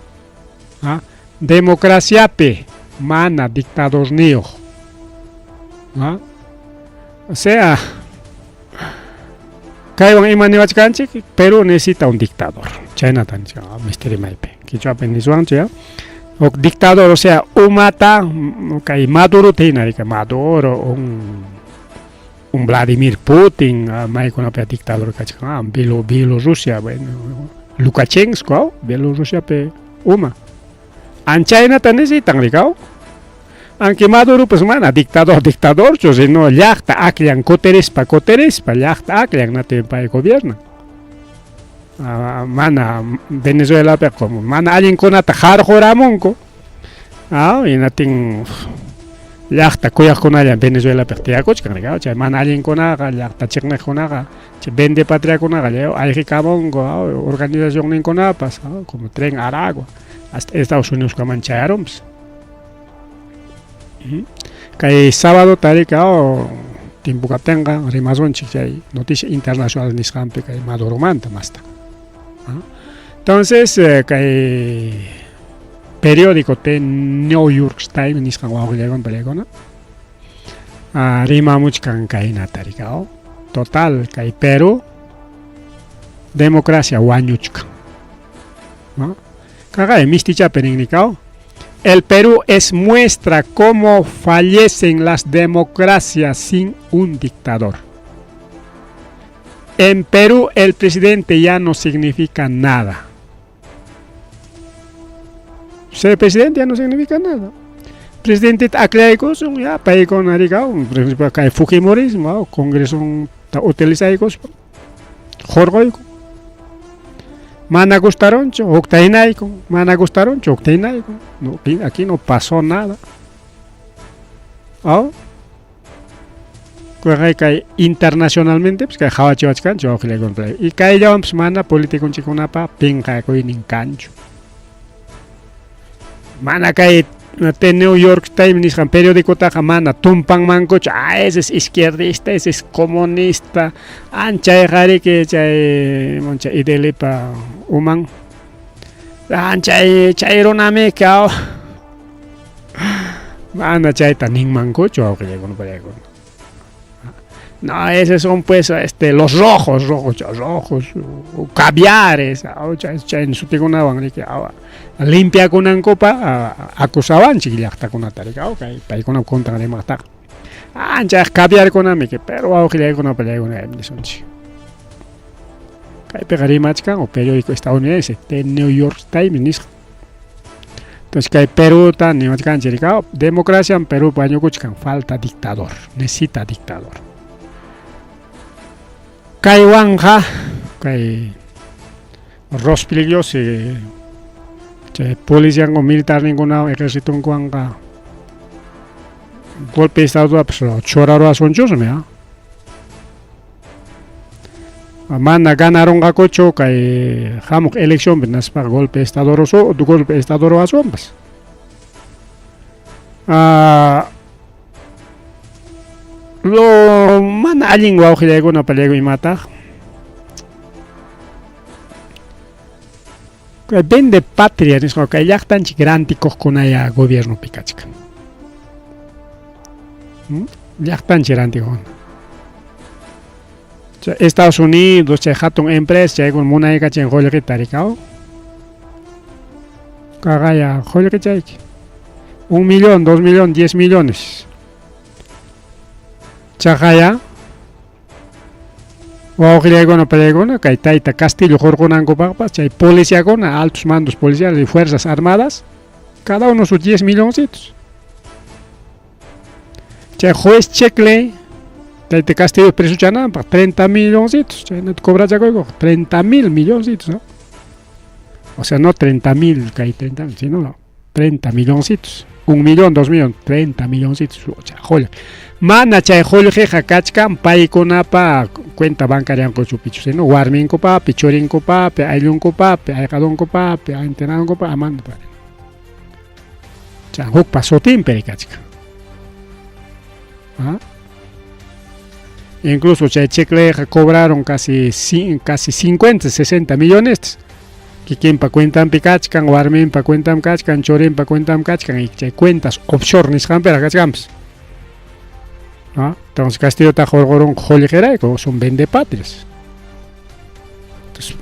democraciapi mana dictadorniyuq. O sea, kaywan ima niwachkanchik, Perú necesita un dictador. Chaynata nichkan, misti rimaypi. Quichuapi niswanchik, huk dictador, o sea, umata kay Madurota hina, riki Maduro, un Vladimir Putin, maykunapi dictador kachkan, Bielorrusia, bueno, Lukashenko, Bielorrusiapi uma. Anchaynata necesitan, rikaw. Aunque Maduro pues mana dictador, dictadorchu, sino llaqta akllan kuterispa, kuterispa, llaqta akllan natin pay gobierna. Mana Venezuelapi como mana allinkunata harquramunku. Hinatin llaqta kuyaqkunalla Venezuelapi tiyakuchkan, rikaw. Chay mana allinkunaqa, llaqta chiqniqkunaqa, chay vendepatriakunaqa ayqikamunku, organizacionninkunapas, como Tren Aragua, hasta Estados Unidos kaman chayarunpas. Kay sábado tarika timpu kaptinqa rimasunchik chay noticia internacional nisqanpi kay Maduromanta masta. Entonces kay periódico The New York Times nisqan wawqillaykuna palaykuna rimamuchkan kaynata rikaw. Total kay Perú democracia wañuchkan. ¿No? Kaqay mistichapi rin nikaw. El Perú es muestra cómo fallecen las democracias sin un dictador. En Perú el presidente ya no significa nada. Ser presidente ya no significa nada. Presidente aklaykusun ya paykuna rikaw, kay fujimorismo, congreso utilizaykuspa hurquyku. Mana gustaronchu, hukta hinayku, mana gustaronchu, hukta hinayku. No, aquí no pasó nada. Oh? Kay internacionalmente pues kay hawachiwachkanchik wawqillaykuna. Y kayllawanpas mana políticonchikkunapa pinqakuynin kanchu. Mana kay The New York Times nisqan periodicotaqa mana tumpanmankuchu, ese es izquierdista, ese es comunista, anchayqa riki chay muncha idelipa uman, anchay chay runamiki mana chayta ninmankuchu wawqillaykuna palaykuna. No, esos son pues los rojos, rojos, rojos, caviares, chay sutikunawan riki limpiakunankupa acusawanchik llaqtakunata riki, kay paykuna contran rimaqtaqa. Ancha caviarkunamiki, pero wawqillaykuna palaykuna nisunchik. Kaypiqa rimachkan o periódico estadounidense, The New York Times nisqa. Entonces kay Perúta niwachkanchik riki, democracia en Perú wañukuchkan, falta dictador, necesita dictador. Kaywanqa kay Rospigliosi chay policianku militarninkunawan ejércitonkuwanqa golpe de estado pues churaruwasunchusmi, mana ganarunqakuchu kay hamuq eleccionpi naspaqa golpe de estado golpe de estado ruwasunpas. Lo mana allin wawqillaykuna palayku imataq kay vende patria nisqa kay llaqtanchik rantikuqkunaya gobiernopi kachkan. Llaqtanchik rantikuqkuna. Estados Unidos chay hatun empresa chaykuna munaykachin qullqita rikaw. Kaqaya qullqichayki. 1 millón, 2 millones, 10 millones. Chaqaya wawqillaykuna palaykuna kay tayta Castillo hurqunankupaqpas chay policiakuna, altos mandos policiales y fuerzas armadas, cada uno sus 10 milloncitos. Chay juez Checkley tayta Castillo presuchananpaq 30 milloncitos, chaynata cobrachakuykuq 30 mil milloncitos, ¿no? O sea, no 30 mil, kay 30 mil, sino 30 milloncitos. Un millón, dos millón, 30 milloncitos qullqi. Mana chay qullqiqa kachkan paykunapa cuenta bancariankupichu, sino warminkupapi, churinkupapi, ayllunkupapi, ayqadunkupapi, entenadunkupapi, amanda. Chay hukpa sutinpi kachkan. ¿Ah? Incluso chay chicleqa cobraron casi 50, 60 millones. Kikinpa cuentanpi kachkan, warminpa cuentan kachkan, churinpa cuentan kachkan, y chay cuentas offshore nisqanpiraq kachkanpas. ¿Ah? Entonces Castillota hurqurun qullqirayku, son vendepatrias. Entonces,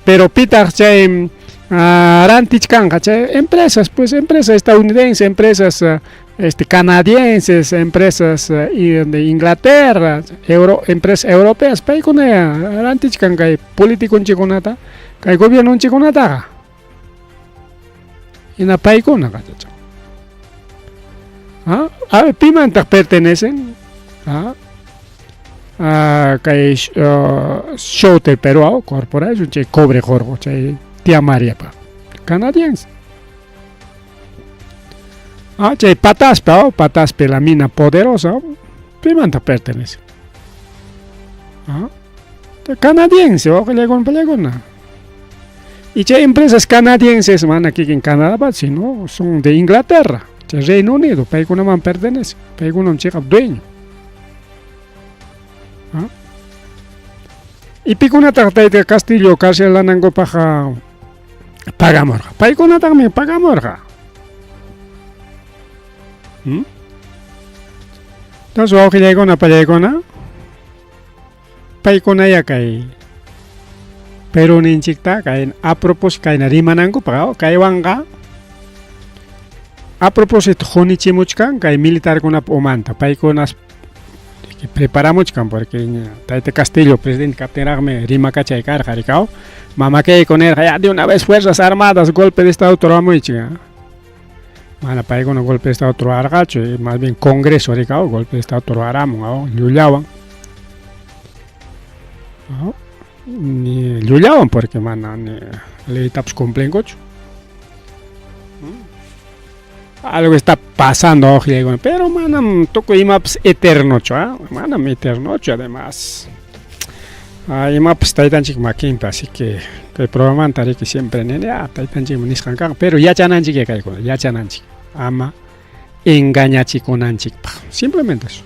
pero pitaq chay rantichkanqa chay empresas, pues empresas estadounidenses, empresas canadienses, empresas de Inglaterra, empresas europeas, paykuna rantichkan kay políticonchikunata, kay gobiernonchikunataqa. Hina paykuna kachachan. ¿Ah? A ver, pimantaq pertenecen? ¿Ah? Kay Show del Perú Corporation, chay cobre hurqo, chay Tía María pa, canadiense. Ah, chay Pataspe, oh, Pataspe, la mina poderosa, oh, pimanta pertenece. Ah, canadiense, oh, llegó. Y chay empresas canadienses van aquí en Canadá, sino son de Inglaterra, chay Reino Unido, paykunaman pertenece, paykunam chiqap dueño. ¿Ah? Y pikunataq tayta Castillo carcelanankupaq pagamurqa. Paykunataqmi pagamurqa. Entonces, wawqillaykuna, pallaykuna, paykunaya kay Peruninchikta kay a propósito kayna rimanankupaq, kaywanqa a propósito qunichimuchkan kay militarkunapa umanta, paykunas preparamuchkan porque tayta Castillo presidente kaptinraqmi rimakachay karqa rikaw, mamakayku nirqa ya de una vez Fuerzas Armadas golpe de estado ruramuychik. Mana paykuna golpe de estado ruwarqachu, más bien Congreso rikaw golpe de estado ruwaramun, llullawan. Ni llullawan porque mana ni leytapas cumplinkuchu. Algo está pasando, pero manam tukuy imapas eternochu, ¿ah? Manam eternochu además. Imapas taytanchik makinpi, así que kay programanta riki siempre nini, taytanchik nisqan kan, pero yachananchik kaykuna, yachananchik, ama engañachikunanchikpaq, simplemente eso.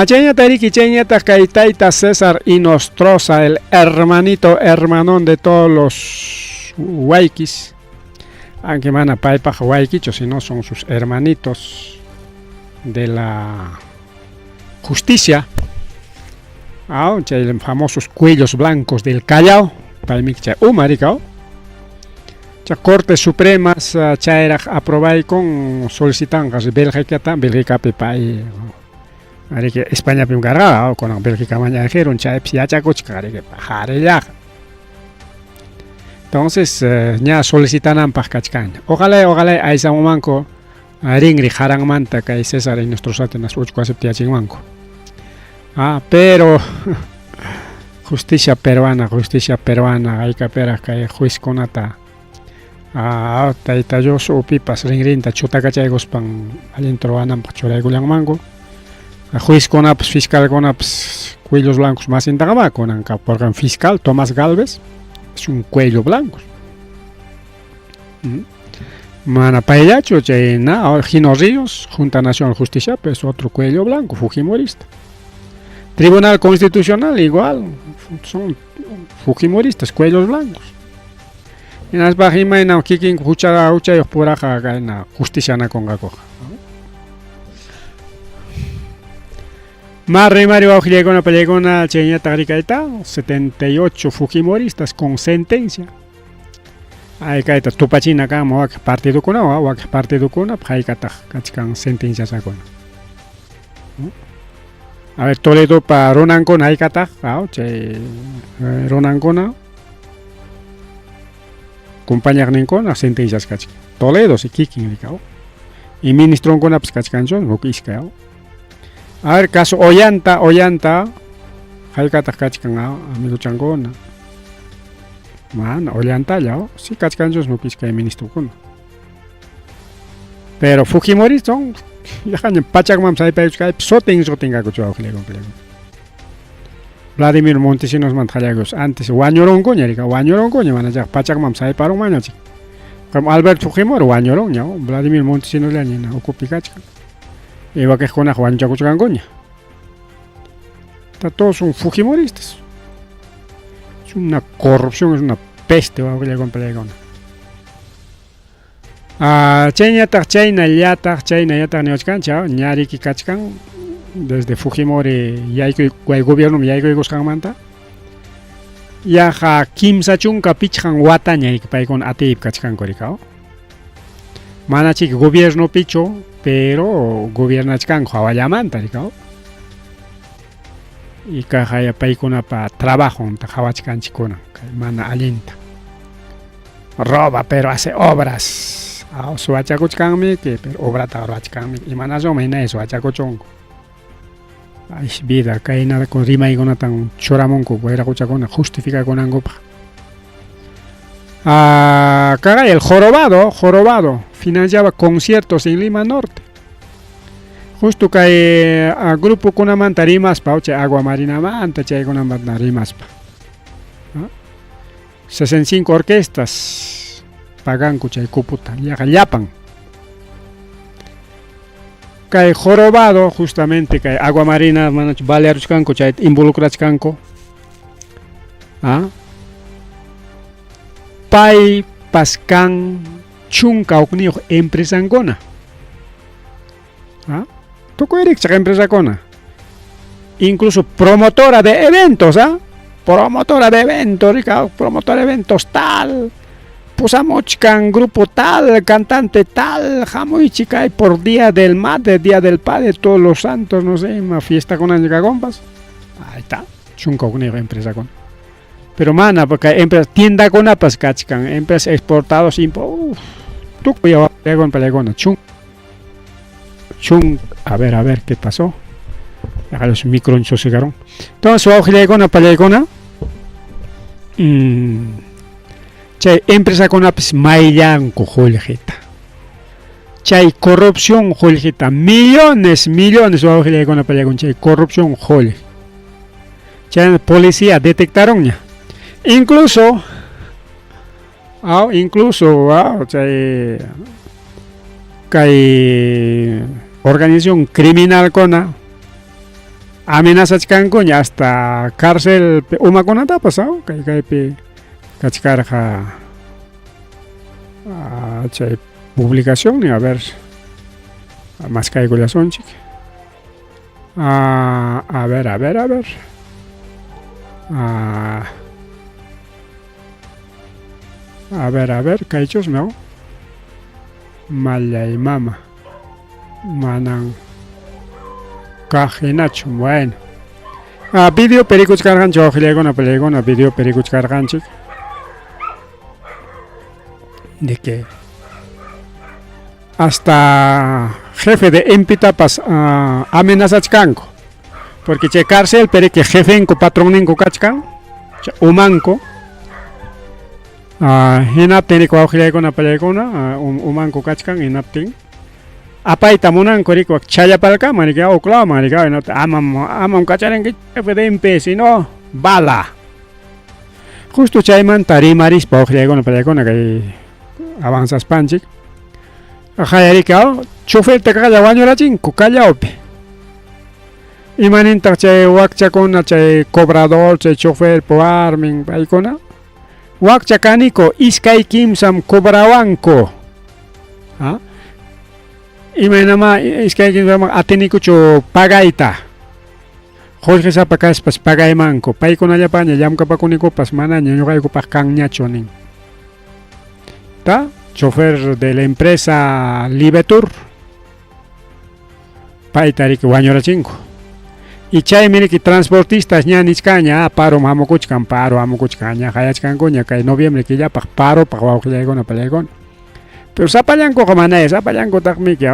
Chayñata riki, chayñata kay tayta César Hinostroza, el hermanito, hermanón de todos los waykis, aunque mana paypaq waykichu, sino son sus hermanitos de la justicia. Chay famosos cuellos blancos del Callao, paymi chay uma rikaw. Chay Cortes Supremas chayraq aprobaykun solicitanqas Bélgicata, Bélgicapi pay ariki Españapim karqa, kunan Bélgicaman rijeron, chaypis yachakuchkan ariki harillaqa. Entonces, ña solicitananpaq kachkan. Ojalá, ojalá aysamumanku rinri haranmanta kay César Hinostroza nas uchku wasipi tiyachinmanku. Pero justicia peruana, justicia peruana, haykapiraq kay juezkunata tayta Dios upipas rinrinta chutakachaykuspan allinta ruwananpaq churaykullanmanku. Juezkunapas, fiscalkunapas cuellos blancos masintaqa kunanqa, porque fiscal Tomás Galvez es un cuello blanco. Mana payllachu chay na Gino Ríos, Junta Nacional Justicia, pues otro cuello blanco, fujimorista. Tribunal Constitucional igual, son fujimoristas, cuellos blancos. Hinaspa imayna kikin hucha huchayuq puraqa kayna justicia nakunqakuqa. Marri Mario wawqillaykuna pallaykuna chayñataq rikayta 78 fujimoristas con sentencia. Ay kayta tupachina kanman wakin partidukunawan, wakin partidukuna haykataq kachkan sentenciasakuna. A ver, Toledopa runankuna haykataq, chay runankuna compañaqninkuna sentencias kachkan. Toledo si kikin rikaw. Y ministronkunapas kachkanchu huk iskay. A ver, caso Ollanta, Ollanta, haykataq kachkan amiguchankuna. Mana, Ollantalla, si kachkanchus huk iskay ministrokuna. Pero Fujimori son yaqaña pachakman saypaykuchkaypi sutin sutin kakuchu wawqillayku. Vladimir Montesinosmanta qallaykus antes wañurunkuña rika wañurunkuña mana chayqa pachakman sayparunmanña chik. Alberto Fujimori wañurunña Vladimir Montesinosllaña hina ukupi kachkan. Y wakiqkunaqa wañuchakuchkankuña. Todos son fujimoristas. Es una corrupción, es una peste wawqillaykuna palaykuna. Ah, chayñataq chaynallataq chaynallataq niwachkanchik ñariki kachkan desde Fujimori yaykuy kay gobiernoman yaykuykusqanmanta yaqa 35 wataña paykuna atiypi kachkanku rikaw mana chiki gobiernopichu pero gobiernachkanku hawallamanta rikaw y kaqaya paykunapa trabajonta qhawachkanchik kunan kay mana allinta roba pero hace obras suwachakuchkanmi pero obrata ruwachkanmi imanaswanmi hinalla suwachakuchunku ay vida kayna rimaykunatan churamunku wayraquchakuna justificakunankupaq. Ah, caray, el jorobado, jorobado, financiaba conciertos en Lima Norte. Justo kay a grupo kunamanta rimaspa, chay agua marinamanta chaykunamanta rimaspa. ¿No? 65 orquestas paganku chay cuputa, yaqa llapan. Kay jorobado justamente kay agua marina manachu balearuchkanku chayta involucrachkanku. ¿Ah? Paypas kan 11 empresankuna. ¿Ah? Tukuy rikchaq empresakuna. Incluso promotora de eventos, ¿ah? Promotora de eventos, rica, promotora de eventos tal. Pusamuchkan grupo tal, cantante tal, hamuychik kay por día del madre, día del padre, todos los santos, no sé, una fiesta con compas. Ahí está, 11 empresakuna. Pero mana, porque empresa tiendakunapas kachkan, empresas exportados, uf, tukuy chun, chun, a ver, ¿qué pasó? Los micros sosegaron. Entonces, wawqillaykuna pallaykuna, chay empresakunapis mayllanku qullqita. Chay corrupción qullqita, millones, millones wawqillaykuna pallaykuna, chay corrupción qullqi. Chay policía detectaronña. Incluso, incluso, chay kay organización criminal kona amenazachkankuña hasta cárcel umakunatapas, kay kaypi kachkarqa chay publicación, a ver, maskaykullasunchik. A ver, a ver, a ver. A ver, a ver, kaychus, no? Mallay mama. Manan kaq hinachu, bueno. Video perikuchkarqanchik wawqillaykuna pallaykuna video perikuchkarqanchik. De que hasta jefe de MPtapas amenazachkanku. Porque chay cárcel pero que jefenku patronninku kachkan, umanku. Hinaptin wawqillaykuna pallaykuna umanku kachkan hinaptin apayta munanku riki challapalkama riki uklaman riki hinaptin amam amam kacharinki jefe de MP sino bala. Justo chaymanta rimarispa wawqillaykuna pallaykuna kay avanzaspanchik qayariki choferta kaqlla wañurachinku Callaopi. Imanintaq chay wakchakuna chay cobrador chay chofer warmin paykuna wakcha kaniku iskay kimsam cobrawanku. ¿Ah? Imaynama iskay kimsam atinikuchu pagayta. Qullqisapa kaspas pagaymanku paykunallapaña llamkapakunikupas manaña ñuqaykupaq kanñachu nin. Ta chofer de la empresa Libetur payta riki wañurachinku. Y chaymi riki transportistas ña nichkaña paro hamukuchkan paro hamukuchkan ña qayachkankuña kay noviembre killapaq paropaq wawqillaykuna pallaykuna. Pero sapallankuqa manaya sapallankutaqmiki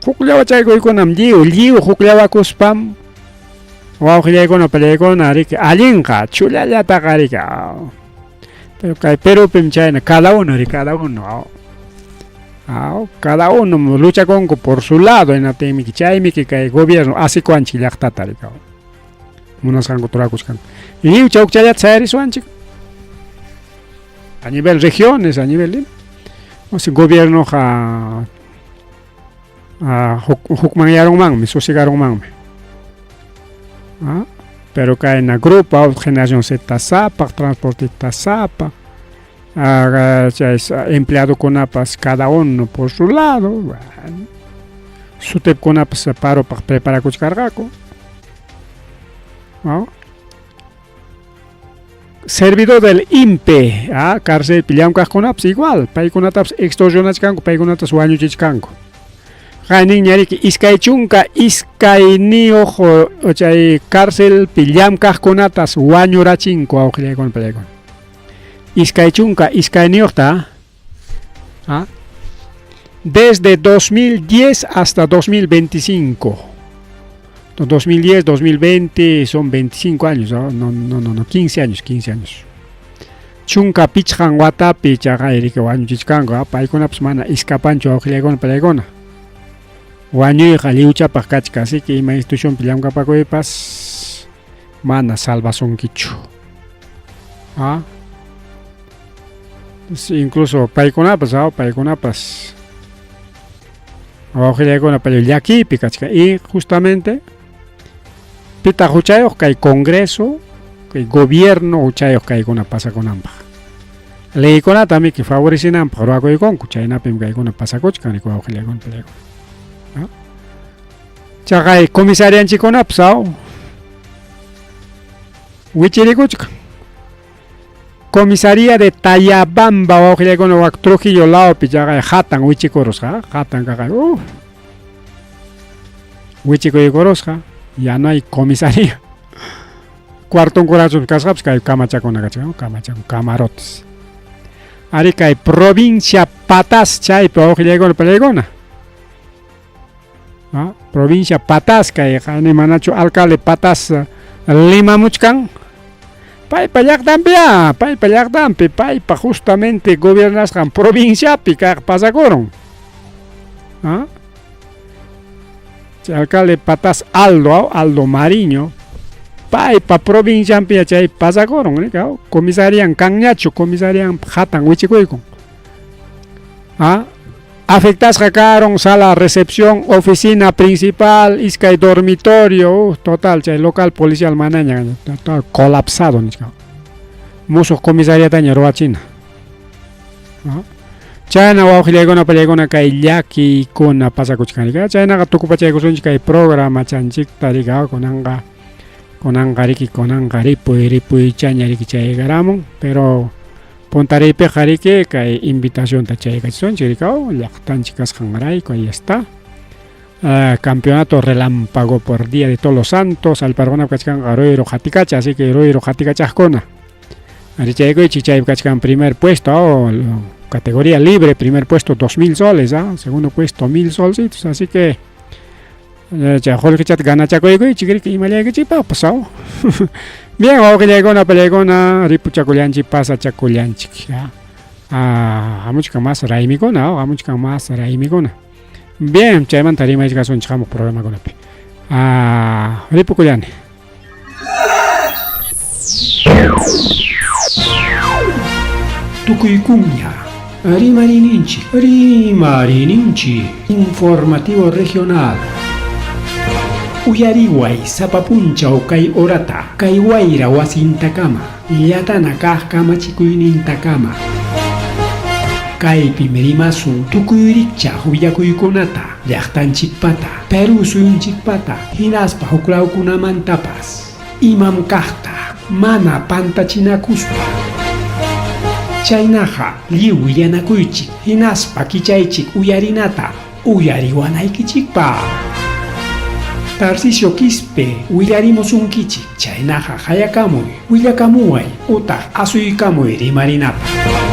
hukllawachakuykunam lliw lliw hukllawakuspam wawqillaykuna pallaykuna riki allinqa chullallataqa riki. Pero kay Perupim chayna cada uno riki cada uno. Cada uno luchakunku por su lado, hinaptinmi chaymi kay gobierno asikuwanchik llaqtata rikaw. Munasqanku turakuchkanku. Lliw chawkchallata sayarisuwanchik. A nivel regiones, a nivel o sea, gobiernoqa hukmanyarunmanmi, susigarunmanmi. Pero kayna grupo, generación Z sapaq, transportista sapaq, chay empleadokunapas cada uno por su lado, bueno, SUTEPkunapas paropaq preparakuchkarqaku. ¿No? Servidor del INPE, cárcelpi llamkaqkunapas igual, paykunatapas extorsionachkanku, paykunatas wañuchichkanku. Qayninña riki 22 chay cárcelpi llamkaqkunatas wañurachinku awqillaykuna pallaykuna. 22ta, desde 2010 hasta 2025. 2010, 2020 son 25 años, ¿no? No, no, no, no, 15 años, 15 años. Chunka pichqan watapi chaqay riki wañuchichkanku, paykunapas mana iskapanchu awqillaykuna pallaykuna. Wañuyqa lliwchapaq kachka, así que ima institucionpi llamkapakuypas mana salvasunkichu. Incluso paykunapas, paykunapas wawqillaykuna payo llakiypi kachka. Y justamente pitaq huchayuq kay Congreso, kay gobierno huchayuq kaykuna pasakunanpaq. Leykunata miki favorecinanpaq ruwakuykunku, chaynapim kaykuna pasakuchkan riki wawqillaykuna pallaykuna. Chaqay comisarianchikkunapas wichirikuchkan. Comisaría de Tayabamba wawqillaykuna wak Trujillo lawpi chaqay hatan wichikurusqa, hatan kaqay, wichikuykurusqa, ya no hay comisaría. Cuartonkurachus kasqapas kay kamachakuna kachkan, kamachakuna, camarotes. Ari kay provincia Pataz chaypi wawqillaykuna pallaykuna. Provincia Pataz kay qani manachu alcalde Pataz limamuchkan. Paypa llaqtanpi, paypa llaqtanpi, paypa justamente gobernasqan provinciapi kaq pasakurun. Chay alcalde Pataz Aldo, Aldo Mariño, paypa provincianpi chay pasakurun, comisarian kanñachu, comisarian hatan wichikuykun. Afectasqa karun sala recepción, oficina principal, iskay dormitorio, total chay local policial manaña, total colapsado nichka. Musuq comisariataña ruwachina. Chayna wawqillaykuna pallaykuna kay llakiykuna pasakuchkan rika. Chaynaqa tukupachaykusunchik kay programa chanchikta rika, kunanqa kunanqa riki kunanqa ripuy ripuychaña riki chaykaramun, pero puntariypiqa riki kay invitacionta chaykachisunchik rika, llaqtanchik kasqanrayku, ahí está. Campeonato relámpago por Día de Todos los Santos, allparqunap kachkanqa Ruyru Qatikacha, así que Ruyru Qatikachaqkuna. Arichaykuychik chaypi kachkan primer puesto, categoría libre, primer puesto 2000 soles, segundo puesto 1000 solcitos, así que chay qullqichata ganachakuychik riki imallaykichikpapas. Bien, wawqillaykuna pallaykuna ripuchakullanchik pasachakullanchik. Hamuchkan más raymikuna, hamuchkan más raymikuna. Bien, chaymanta rimaychikasunchik hamuq programakunapi. Ripukullani.
Tukuykuña, Rimarininchik, Rimarininchik, informativo regional. Uyariway sapa punchaw kay horata, kay wayra wasintakama, llatana kaq kamachikuynintakama. Kaypim rimasun tukuy rikchaq willakuykunata, llaqtanchikpata, Perú suyunchikpata, hinaspa huklawkunamantapas. Imam kaqta, mana pantachinakuspa. Chaynaqa lliw willanakuychik, hinaspa kichaychik uyarinata, uyariwanaykichikpaq. Tarcisio Quispe willarimusunkichik, chaynaqa hayakamuy, willakamuway, utaq asuykamuy rimarinapaq.